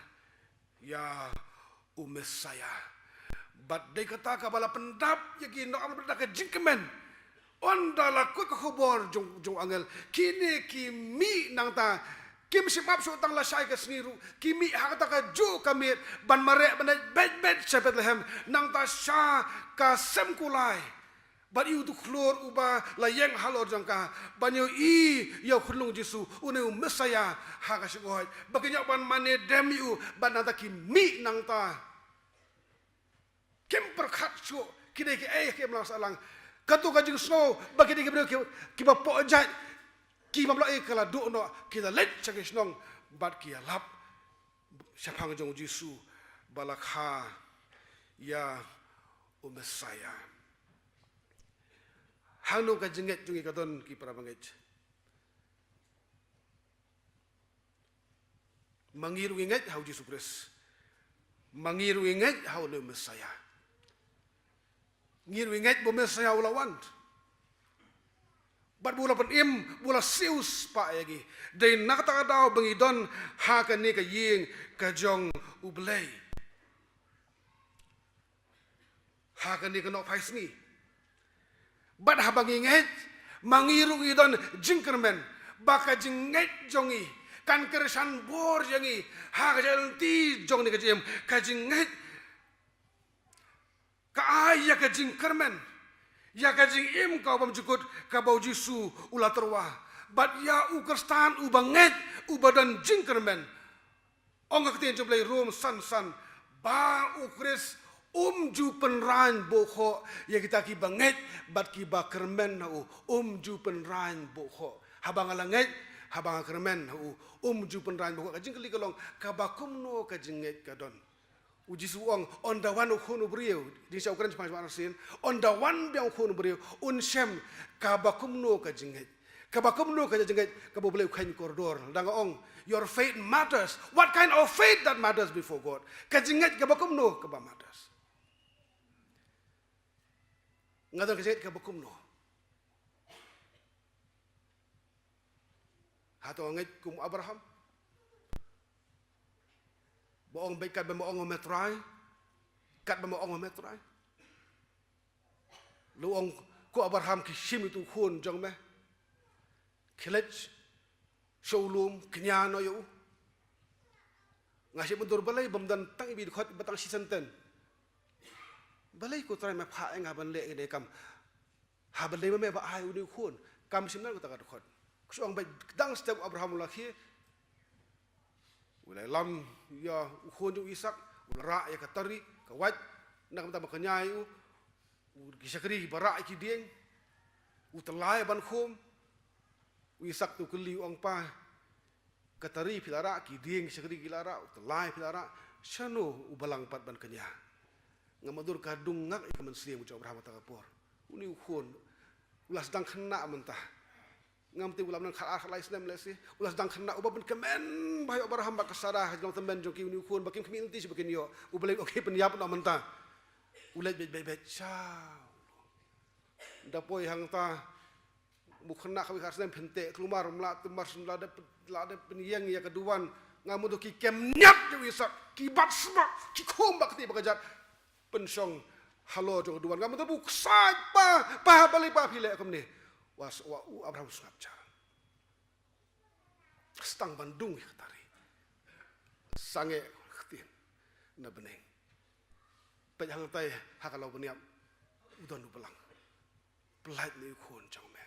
ïa u Messaïah. Bad dei kata kaba la pyndap ïa ki nongap da ka jingkmen. Ynda la kut ka khubor jong, jong u angel, kine ki mih nangta, kim shym ap shuh tang lashai ka sngi ruh, ki mih ha kata kajuh ka miet ban mareh ban leit beit beit sha Bethlehem, nangta sha ka sem kulai. Bad ïa uto u khlur uba la ïeng halor jong ka, ban ïohi ïa u khunlung Jisu, une u Messaïah ha ka shyngoid. Ba kin ïoh ban mane dem ïa u, bad nangta ki mih nangta. Kim pyrkhat shuh, ki dei kiei ha ka imlang sahlang. Kato ka jingsngew ba ki dei ki briew ki, kiba pohjait, ki bym lah ei ka la duh noh, ki la leit sha ki shnong bad ki ïalap shaphang jong u Jisu ba la kha ïa u Messaïah. Hangno ka jingngeit jong ngi ka don, ki para bangeit? Ma ngi ruh ngi ngeit ha u Jisu Khrist. Ma ngi ruh ngi ngeit ha une u Messaïah. Ngi ruh ngi ngeit ba u Messaïah u la wan. Bad ba u la pynim, ba u la siew spah ïa ngi. Dei na kata ka daw ba ngi don ha kane ka ïing ka jong U Blei. Ha kane ka nohphai sngi. Bad haba ngi ngeit, ma ngi ruh ngi don jingkyrmen ba ka jingngeit jong ngi kan kyrshan bor ïa ngi ha ka jingïaid lynti jong kane ka jingim. Ka jingngeit ka ai ïa ka jingkyrmen, ïa ka jingim kaba bymjukut kaba u Jisu u la tyrwa. Bad ïa u Khristan uba ngeit, uba don jingkyrmen, ong ka ktien jong U Blei Rom san san, ba u Khrist um ju pynraiñ buhkhoh ïa kita kiba ngeit bad kiba kyrmen ha u, um ju pynraiñ buhkhoh. Haba nga la ngeit, haba nga kyrmen ha u, um ju pynraiñ buhkhoh. Ka jingkylli ka long, kaba kumno ka jingngeit ka don? U Jisu u ong, ynda wan u Khun u briew, jingshisha u kren shaphang, shaphang arsien, ynda wan biang u Khun u briew, un shem kaba kumno ka jingngeit. Kaba kumno ka jingngeit kaba U Blei u kheiñ kordor. Lada nga ong, your faith matters. What kind of faith that matters before God? Ka jingngeit kaba kumno kaba matters? Nga don ka jingngeit kaba kumno? Hato nga ngeit kum u Abraham, ba ong beit katba me ong me Trai, katba me ong me Trai? Lada ong ko Abraham, ki shim ïa uto u khun jong me, ki leit sha u lum, kñia noh ïa u. Nga shait ban dur balei bym don tang iwei i dkhot, ba tang shi senten. Balei ko Trai me phah ïa nga ban leh kane ka kam? Haba dei ma me ba ai une u khun, kam shym don kata ka dkhot. Ka shu ong beit dang step u Abraham u la khie. U la lam ïa u khun jong u Isaak, u la rah ïa ka tari, ka wait, na ka bynta ban kñia ïa u. U, ki shakri kiba rah ïa ki dieng. U tyllai ban khum. U Isaak te u kylli, u ong, Pa, ka tari phi la rah, ki dieng ki shakri ki la rah, u tyllai phi la rah, shano u balang pat ban kñia? Ngam dur ka dung ngak ïa ka mynsiem jong u Abraham kata ka por. Une u khun u la sdang khynnah mynta. Ngam tip, u la nang khatar khatlai snem lehse. U la sdang khynnah, uba pynkmen bha ïa u Abraham bad ka Sarah, jong tymmen jong ki, une u khun ba kim khmih lynti shuh ba kin ïoh. U Blei u ong, pynïap noh mynta. U leit beit beit beit sha. Da poi hangta, u khynnah kawei khatar snem, pynthikna kulmar, um lah tymmen, la dep, la dep pynïeng ïa ka duwan. Ngam dur ki kem ñiat ïa u Isaak, ki bat sbak, ki khum bad ka kti bad ka kjat. Pynshong halor jong ka duwan. Ngam dur, u ksaid, Pa, Pa, balei Pa phi leh kumne? Wa, wa u Abraham u sngap jar. Sdang ban dung ïa ka tari. Sangeh ktien na bneng. Peit hangtai ha ka law bniap, u don u balang. Pyllait noh ïa u khun jong me.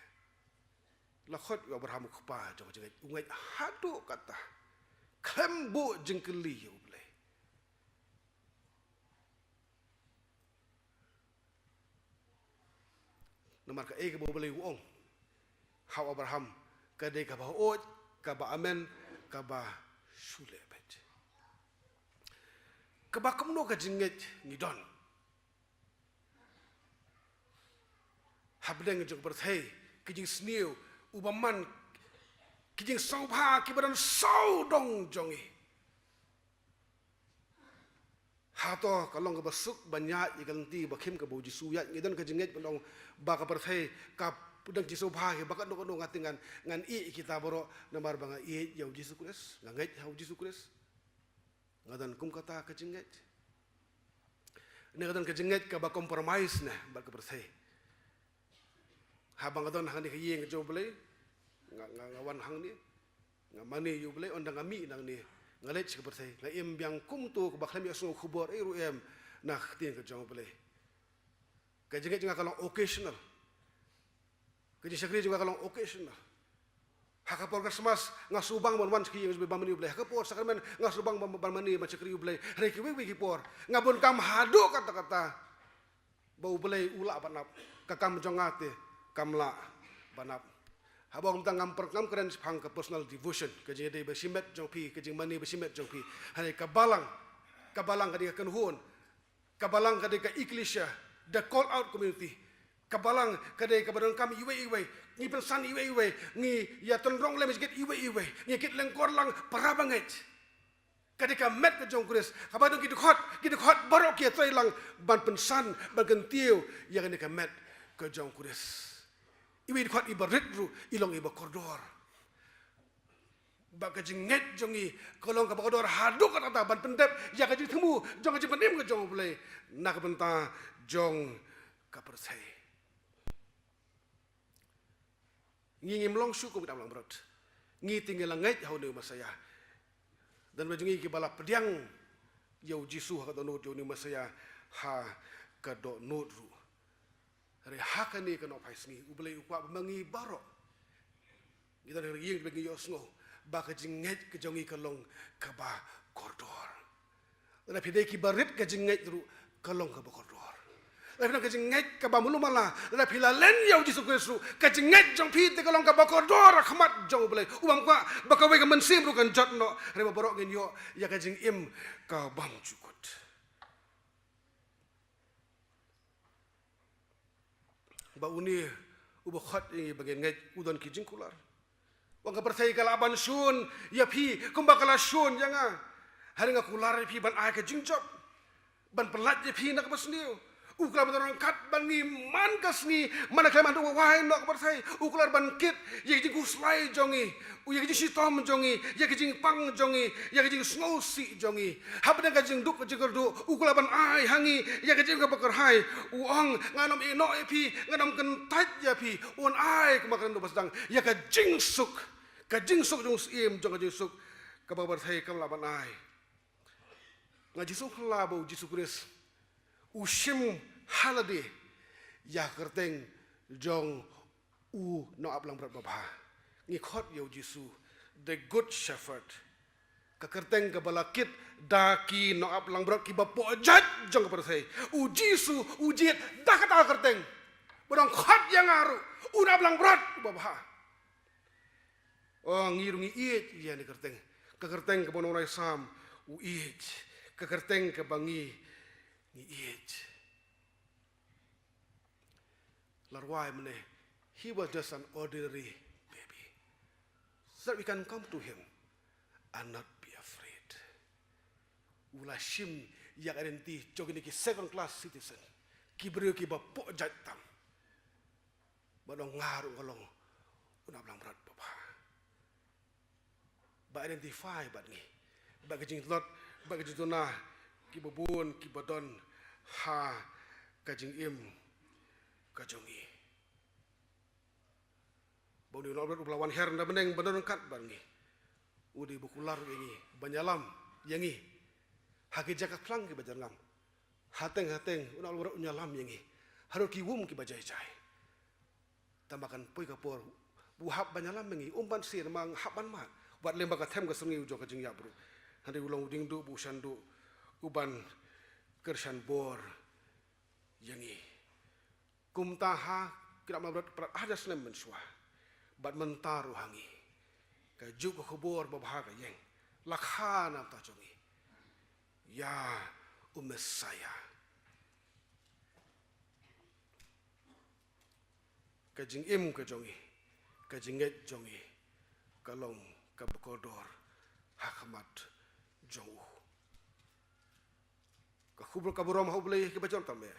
La khot ïa u Abraham u kpa jong ka jingngeit, u ngeit haduh katta. Khlem buh jingkylli ïa U Blei. Namar kaei kaba U Blei u ong ha u Abraham, ka dei kaba hooid, kaba amen, kaba shu leh beit. Kaba kumno ka jingngeit ngi don hapdeng jong ka pyrthei, ki jingsniew, u bymman, ki jingsngewbha kiba don sawdong jong ngi. Hato ka long kaba suk ban ïaid ïa ka lynti ba khim kaba u Jisu u ïaid? Ngi don ka jingngeit ban ong ba ka pyrthei ka dang jingsngewbha hi, ba katno katno nga te ngan, ngan ïeh ïa kita baroh namar ba nga ïeit ïa u Jisu Khrist, nga ngeit ha u Jisu Khrist. Nga don kum kata ka jingngeit? Ne nga don ka jingngeit kaba compromise ne bad ka pyrthei? Haba nga don hangne ha ka ïing ka jong U Blei, nga, nga, nga wan hangne, nga mane ïa U Blei, ynda nga mih nangne, nga leit sha ka pyrthei, nga im biang kumto kaba khlem ïohsngew khubor ei ruh em na ka ktien ka jong U Blei. Ka jingngeit jong nga ka long occasional. Ka jingshakri jong nga ka long occasional. Ha ka por Christmas nga sngewbang ban wan shakri ïa U Blei, ban mane ïa U Blei. Ha ka por sakramen nga sngewbang ban, ban mane ban shakri ïa U Blei. Hynrei kiwei kiwei ki por nga bun kam haduh katta katta ba U Blei u lah ban ap. Ka kam jong nga te kam lah ban ap. Haba ong mynta ngam per-, ngam kren shaphang ka personal devotion, ka jingïadei ba shimet jong phi, ka jingmane ba shimet jong phi. Hynrei ka balang, ka balang ka dei ka kynhun, ka balang ka dei ka ecclesia, the called out community. Ka balang ka dei kaba donkam iwei iwei, ngi pynsan iwei iwei, ngi ïa tynrong lem ïa ki jingkit iwei iwei, ngi kit lyngkor lang para bangeit. Ka dei ka met ka jong U Khrist, kaba dang ki dkhot, ki dkhot baroh ki ïatrei lang ban pynsan, ban kyntiew ïa kane ka met ka jong U Khrist. Iwei i dkhot iba rit ruh i long iba kordor. Ba ka jingngeit jong ngi ka long kaba kordor haduh katta katta ban pyndep ïa ka jingthmu jong ka jingpynim ka jong U Blei na ka bynta jong ka pyrthei. Ngi ngim long shuh kum ki nongap langbrot. Ngi te ngi la ngeit ha une u Messaïah. Don ba jong ngi kiba la pdiang ïa u Jisu ha ka dohnud, ïa une u Messaïah ha ka dohnud ruh. Hynrei ha kane ka Nohphai Sngi U Blei u kwah ba ma ngi baroh ngi don ha ka ïing ba ngi ïohsngew ba ka jingngeit ka jong ngi ka long kaba kordor. Lada phi dei kiba rit, ka jingngeit ruh ka long kaba kordor. Lada phi don ka jingngeit kaba malu mala, lada phi la len ïa u Jisu Khrist ruh, ka jingngeit jong phi te ka long kaba kordor ha khmat jong U Blei. U bym kwah ba kawei ka mynsiem ruh kan jot noh, hynrei ba baroh ngin ïoh ïa ka jingim ka bymjukut. Ba une uba khot ïa ngi ba ngin ngeit u don ki jingkular. Ba ka pyrthei ka lah ban shun ïa phi kumba ka la shun ïa nga. Hynrei nga kular ïa phi ban ai ka jingjop, ban pyllait ïa phi na kaba sniew. U kular ban don ryngkat bad ngi man ka sngi, man ka khlem haduh ba wai noh ka pyrthei. U kular ban kit ïa ka jingkhuslai jong ngi, ïa ka jingshitom jong ngi, ïa ka jingpang jong ngi, ïa ka jingsngewsih jong ngi. Hapdeng ka jingduk ka jingkyrduh, u kular ban ai ha ngi ïa ka jingim kaba kyrhai. U ong, ngan ym ïehnoh ïa phi, ngan ym kyntait ïa phi. Un ai, kumba ka kren u ba sdang, ïa ka jingsuk, ka jingsuk jong u Syiem jong ka jingsuk, kaba ka pyrthei kam lah ban ai. Nga jingsngewkhlaiñ ba u Jisu Khrist u shim ha lade ïa ka kyrteng jong u nongap langbrot babha. Ngi khot ïa u Jisu the Good Shepherd, ka kyrteng kaba la kit da ki nongap langbrot kiba pohjait jong ka pyrthei. U Jisu u jied da kata ka kyrteng ba dang khot ïa nga ruh, u nongap langbrot babha. Oh, ngi ruh ngi ïeit ïa kane ka kyrteng. Ka kyrteng kaba u nongrwai Salm u ïeit. Ka kyrteng kaba ngi, ngi ïeit. La rwai mynne, he was just an ordinary baby. So that we can come to him and not be afraid. U la shim ïa ka identity jong kine ki second class citizen, ki briew kiba pohjait tam. Ba dang nga ruh nga long u nongap langbrot babha. Ba identify bad ngi, bad ka jingtlot, bad ka jingduna kiba bun kiba don ha ka jingim ka jong ngi. Ba une u nongap langbrot uba la wan hiar na bneng ban don ryngkat bad ngi, u dei ba u kular ïa ngi, ban ïalam ïa ngi ha ki jaka phlang kiba jyrngam. Hateng hateng u nongap langbrot un ïalam ïa ngi harud ki wung kiba jai jai. Tangba kan poi ka por u hap ban ïalam ïa ngi, um ban sir, um hap ban mad. Wat lem ba ka them ka sngi u jong ka jingïap ruh, hynrei u long u diengduh bad u shanduh, u ban kyrshan bor ïa ngi. Kumta ha ki nongap langbrot palat hajar snem mynshuwa bad mynta ruh ha ngi, ka juh ka khubor babha ka ïeng, la kha na ka bynta jong ngi ïa u Messaïah. Ka jingim ka jong ngi, ka jingngeit jong ngi, ka long kaba kordor ha khmat jong u. Ka khubor ka burom ha U Blei kiba jur tam eh.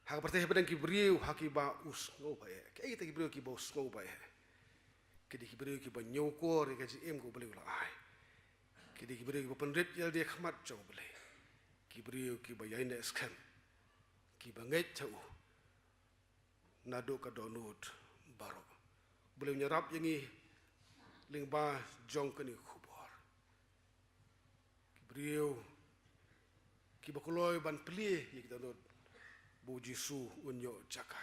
Ha ka pyrthei hapdeng ki briew ha kiba u sngewbha eh. Ki ei kita ki briew kiba u sngewbha eh? Ki dei ki briew kiba ñiewkor ïa ka jingim ka U Blei u la ai. Ki dei ki briew kiba pynrit ïalade ha khmat jong U Blei. Ki briew kiba ïaineh skhem, kiba ngeit ha u naduh ka dohnud baroh. U Blei un ïarap ïa ngi lyngba jong kane ka khubor. Ki briew kiba kloi ban plie ïa ki dohnud ba U Jisu un ïoh jaka.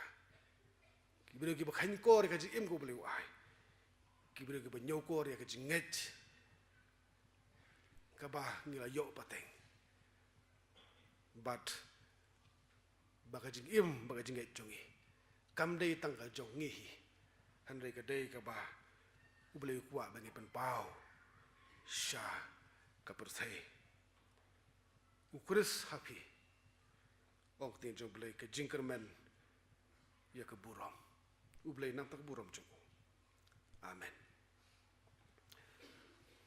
Ki briew kiba kheiñkor ïa ka jingim ka U Blei u ai. Ki briew kiba ñiewkor ïa ka jingngeit kaba ngi la ïoh pateng. Bad ba ka jingim, ba ka jingngeit jong ngi kam dei tang ka jong ngi hi, hynrei ka dei kaba U Blei u kwah ba ngi pynpaw sha ka pyrthei. U Khrist ha phi, ong ka ktien jong U Blei, ka jingkyrmen ïa ka burom. U Blei nam ta ka burom jong u. Amen.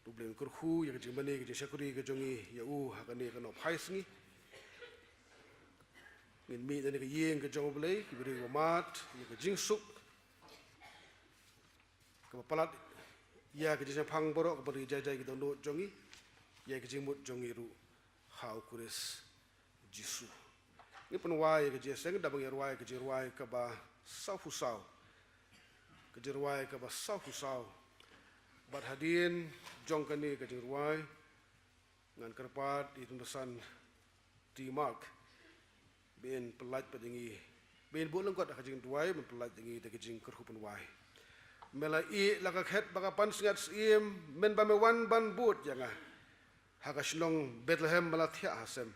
U Blei un kyrkhu ïa ka jingmane, ka jingshakri ka jong ngi ïa u ha kane ka nongphai sngi. Ngin mih na kane ka ïing ka jong U Blei, ki briew ba mad ïa ka jingsuk kaba palat ïa ka jingshemphang baroh, kaba ri jai jai ki dohnud jong ngi, ïa ka jingmut jong ngi ruh ha U Khrist Jisu. Ngi pynwai ka jingïaseng da ba ngi rwai ka jingrwai kaba sawphew saw. Ka jingrwai kaba sawphew saw. Bad hadien jong kane ka jingrwai, ngan kyrpad ïa i Tymmen Basan T. Mark ba in pyllait pat ïa ngi, ba in buh lyngkot ha ka jingduwai, ban pyllait ïa ngi da ka jingkyrkhu pynwai. Me la ïeh la ka khet bad ka pansngiat syiem, mynba me wan ban bud ïa nga. Ha ka shnong Bethlehem me la thiah ha sem,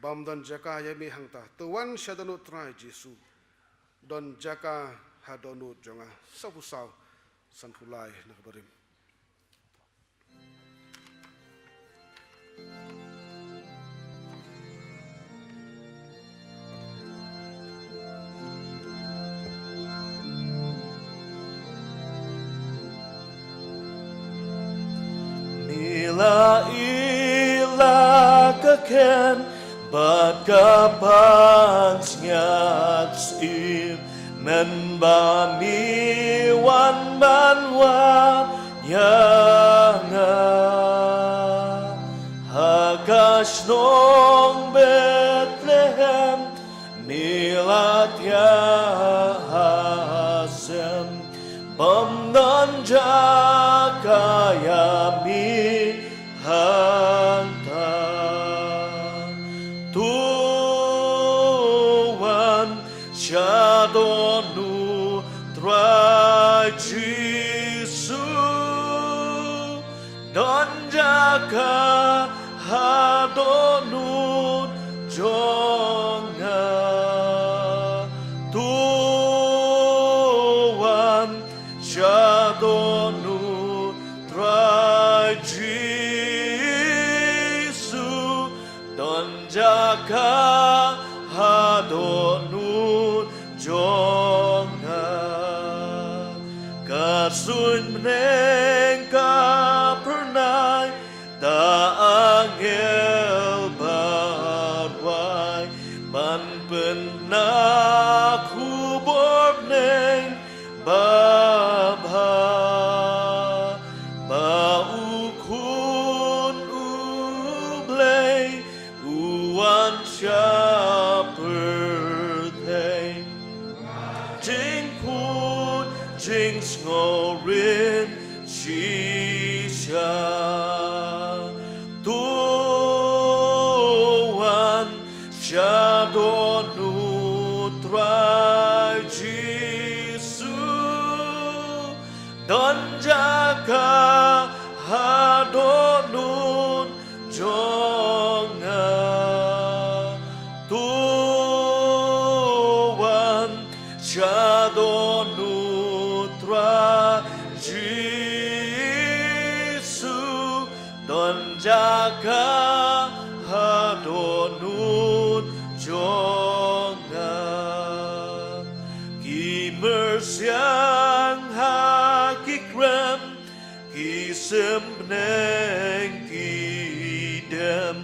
bym don jaka ïa me hangta. To wan sha dohnud Trai Jisu, don jaka ha dohnud jong nga. Sawphew saw, sanphew lai na ka barim. Me la ïeh la ka khet bad ka pansngiat syiem, mynba me wan ban wad ïa nga. Ha ka shnong Bethlehem me la thiah ha sem, bym don jaka ïa me hangta. To wan sha dohnud Trai Jisu, don jaka ha dohnud jong nga. To wan sha dohnud Trai Jisu, don jaka ha dohnud jong nga. Ka suiñ bneng ka phyrnai da angel ba rwai, ban pynbna khubor bneng babha, ba U Khun U Blei u wan sha pyrthei. Jingkhuid jingsngewrit shisha. To wan sha dohnud Trai Jisu, don jaka ha dohnud jong nga. To wan sha dohnud Trai Jisu, don jaka ha dohnud jong nga. Ki myrsiang ha ki krem, ki symneng ki dem,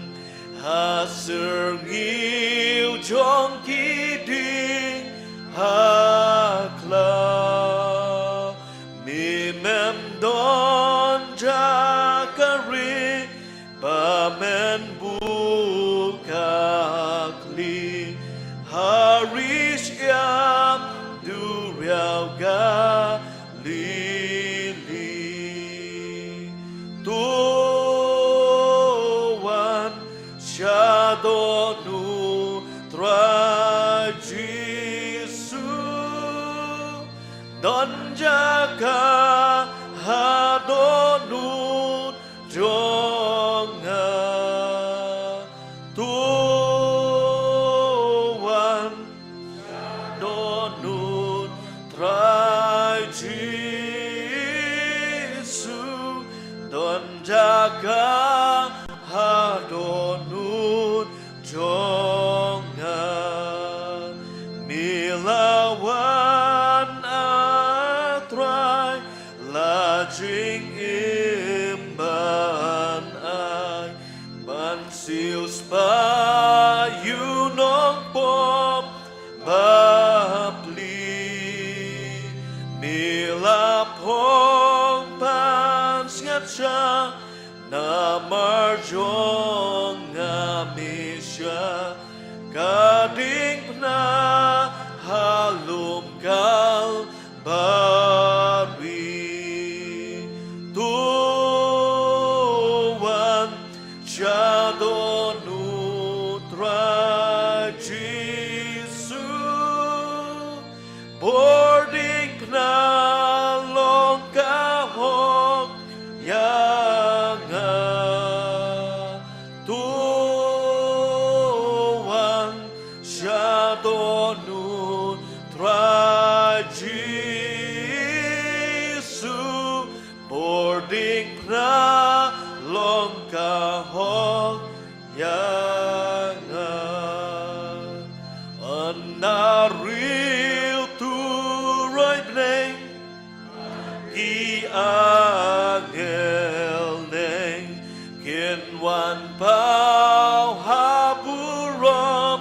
A syrngiew jong ki dieng ha khlaw, me mem don jaka ri ba men buh ka kli ha ri shyiap duriaw Galili. To wan sha dohnud Trai Jisu, don jaka ha dohnud jong nga. To wan dohnud Trai Jisu, don jaka ha dohnud jong nga. Me la wan, a Trai, la jingim ban ai, ban siewspah ïa u nongpop bapli. Me la phong pansngiat sha namar jong nga, me shah ka diengphna ha lum Kalbari. To wan sha dohnud Trai Jisu, bor diengphna long ka hok ïa nga. To wan sha dohnud Trai Jisu, bor diengphna long ka hok ïa nga. Ynda riew turoi bneng, ki angel neng kin wan paw ha burom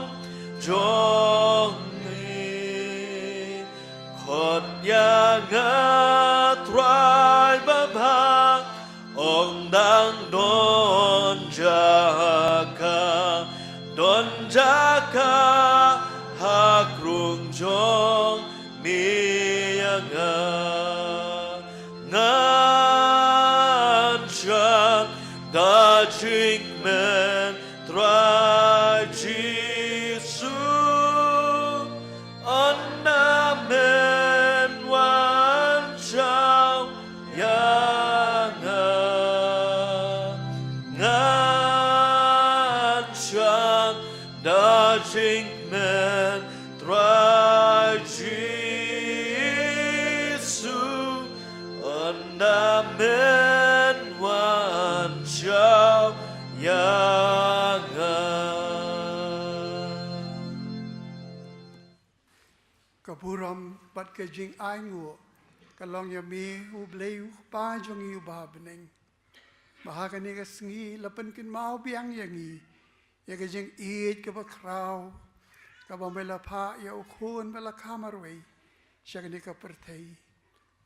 jong me. Khot ïa nga Trai babha, ong dang don jaka, don jaka ha krung jong me ïa nga. Ngan shah da jingkmen Trai Jisu, ynda men wan shaw ïa nga. Ngan shah da jingkmen Trai Jisu, ynda men wan shaw ïa nga. Ka burom bad ka jingainguh ka long ïa me, U Blei, U Kpa jong ngi uba ha bneng, ba ha kane ka sngi la pynkynmaw biang ïa ngi ïa ka jingïeit kaba khraw, kaba me la phah ïa U Khun ba la kha marwei sha kane ka pyrthei,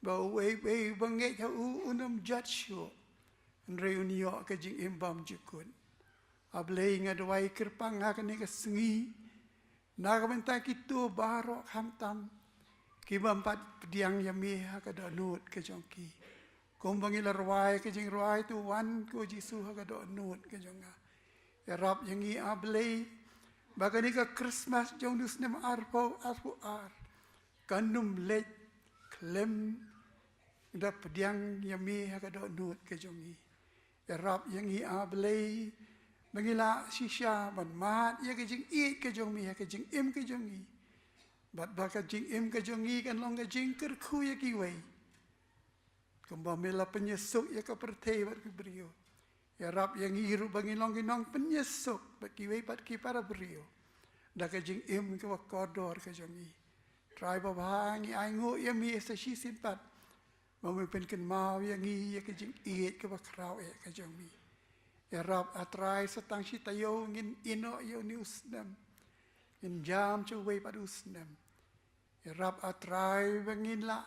ba uwei uwei uba ngeit ha u un ym jot shuh, hynrei un ïoh ka jingim bymjukut. A Blei, nga duwai kyrpang ha kane ka sngi na ka bynta kito baroh khamtam ki bym pat pdiang ïa me ha ka dohnud ka jong ki. Kumba ngi la rwai ka jingrwai, to wan ko Jisu ha ka dohnud ka jong nga. Ïarap ïa ngi, A Blei, ba kane ka Christmas jong u snem arphew arphew ar kan ym leit khlem da pdiang ïa me ha ka dohnud ka jong ngi. Ïarap ïa ngi, A Blei, ba ngi lah shisha ban mad ïa ka jingïeit ka jong me ha ka jingim ka jong ngi, bad ba ka jingim ka jong ngi kan long ka jingkyrkhu ïa kiwei, kumba me la pynïasuk ïa ka pyrthei bad ki briew. Ïarap ïa ngi ruh ba ngin long ki nongpynïasuk bad kiwei pat ki para briew da ka jingim kaba kordor ka jong ngi. Trai babha, ngi ainguh ïa me sa shisien pat ba me pynkynmaw ïa ngi ïa ka jingïeit kaba khraw eh ka jong me. Ïarap A Trai sa tang shi taïew ngin ïehnoh ïa une u snem. Ngin jam shuwei pat u snem. Ïarap A Trai ba ngin lah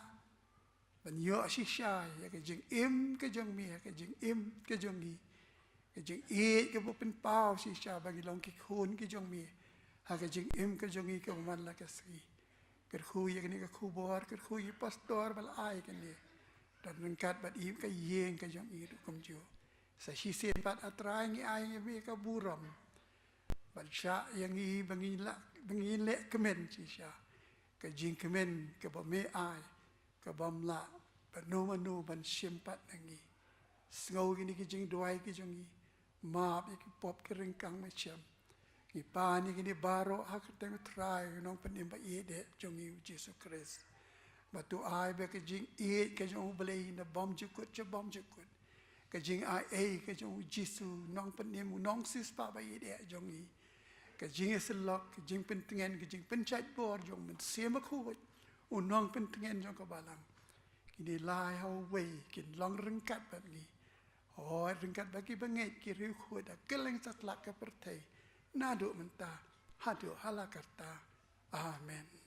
ban ïoh shisha ïa ka jingim ka jong me, ka jingim ka jong ngi. Ka jingïeit kaba pynpaw shisha ba ngi long ki khun ki jong me ha ka jingim ka jong ngi kaba man la ka sngi. Kyrkhu ïa kane ka khubor, kyrkhu ïa i pastor ba la ai kane. Don ryngkat bad i ka ïing ka jong i ruh kumjuh. Sa shisien pat A Trai ngi ai ïa me ka burom ban shah ïa ngi ba ngin lah, ba ngin leh kmen shisha ka jingkmen kaba me ai, kabym lah ba mano mano ban shim pat na ngi. Sngew kine ki jingduwai ki jong ngi, map ïa ki pop ki ryngkang, me shem. Ngi pan ïa kine baroh ha ka kyrteng U Trai, U Nongpynim ba ïeit eh jong ngi U Jisu Khrist. Ba to ai ba ka jingïeit ka jong U Blei na bymjukut sha bymjukut, ka jingai ei ka jong U Jisu, U Nongpynim, U Nongsiewspah ba ïeit eh jong ngi, ka jingïasyllok, ka jingpyntngen, ka jingpynshait bor jong U Mynsiem Bakhuid, U Nongpyntngen jong ka Balang, kine lai ha uwei kin long ryngkat bad ngi. Hooid, ryngkat bad ki bangeit, ki riewkhuid ha kylleng satlak ka pyrthei, naduh mynta haduh hala karta. Amen.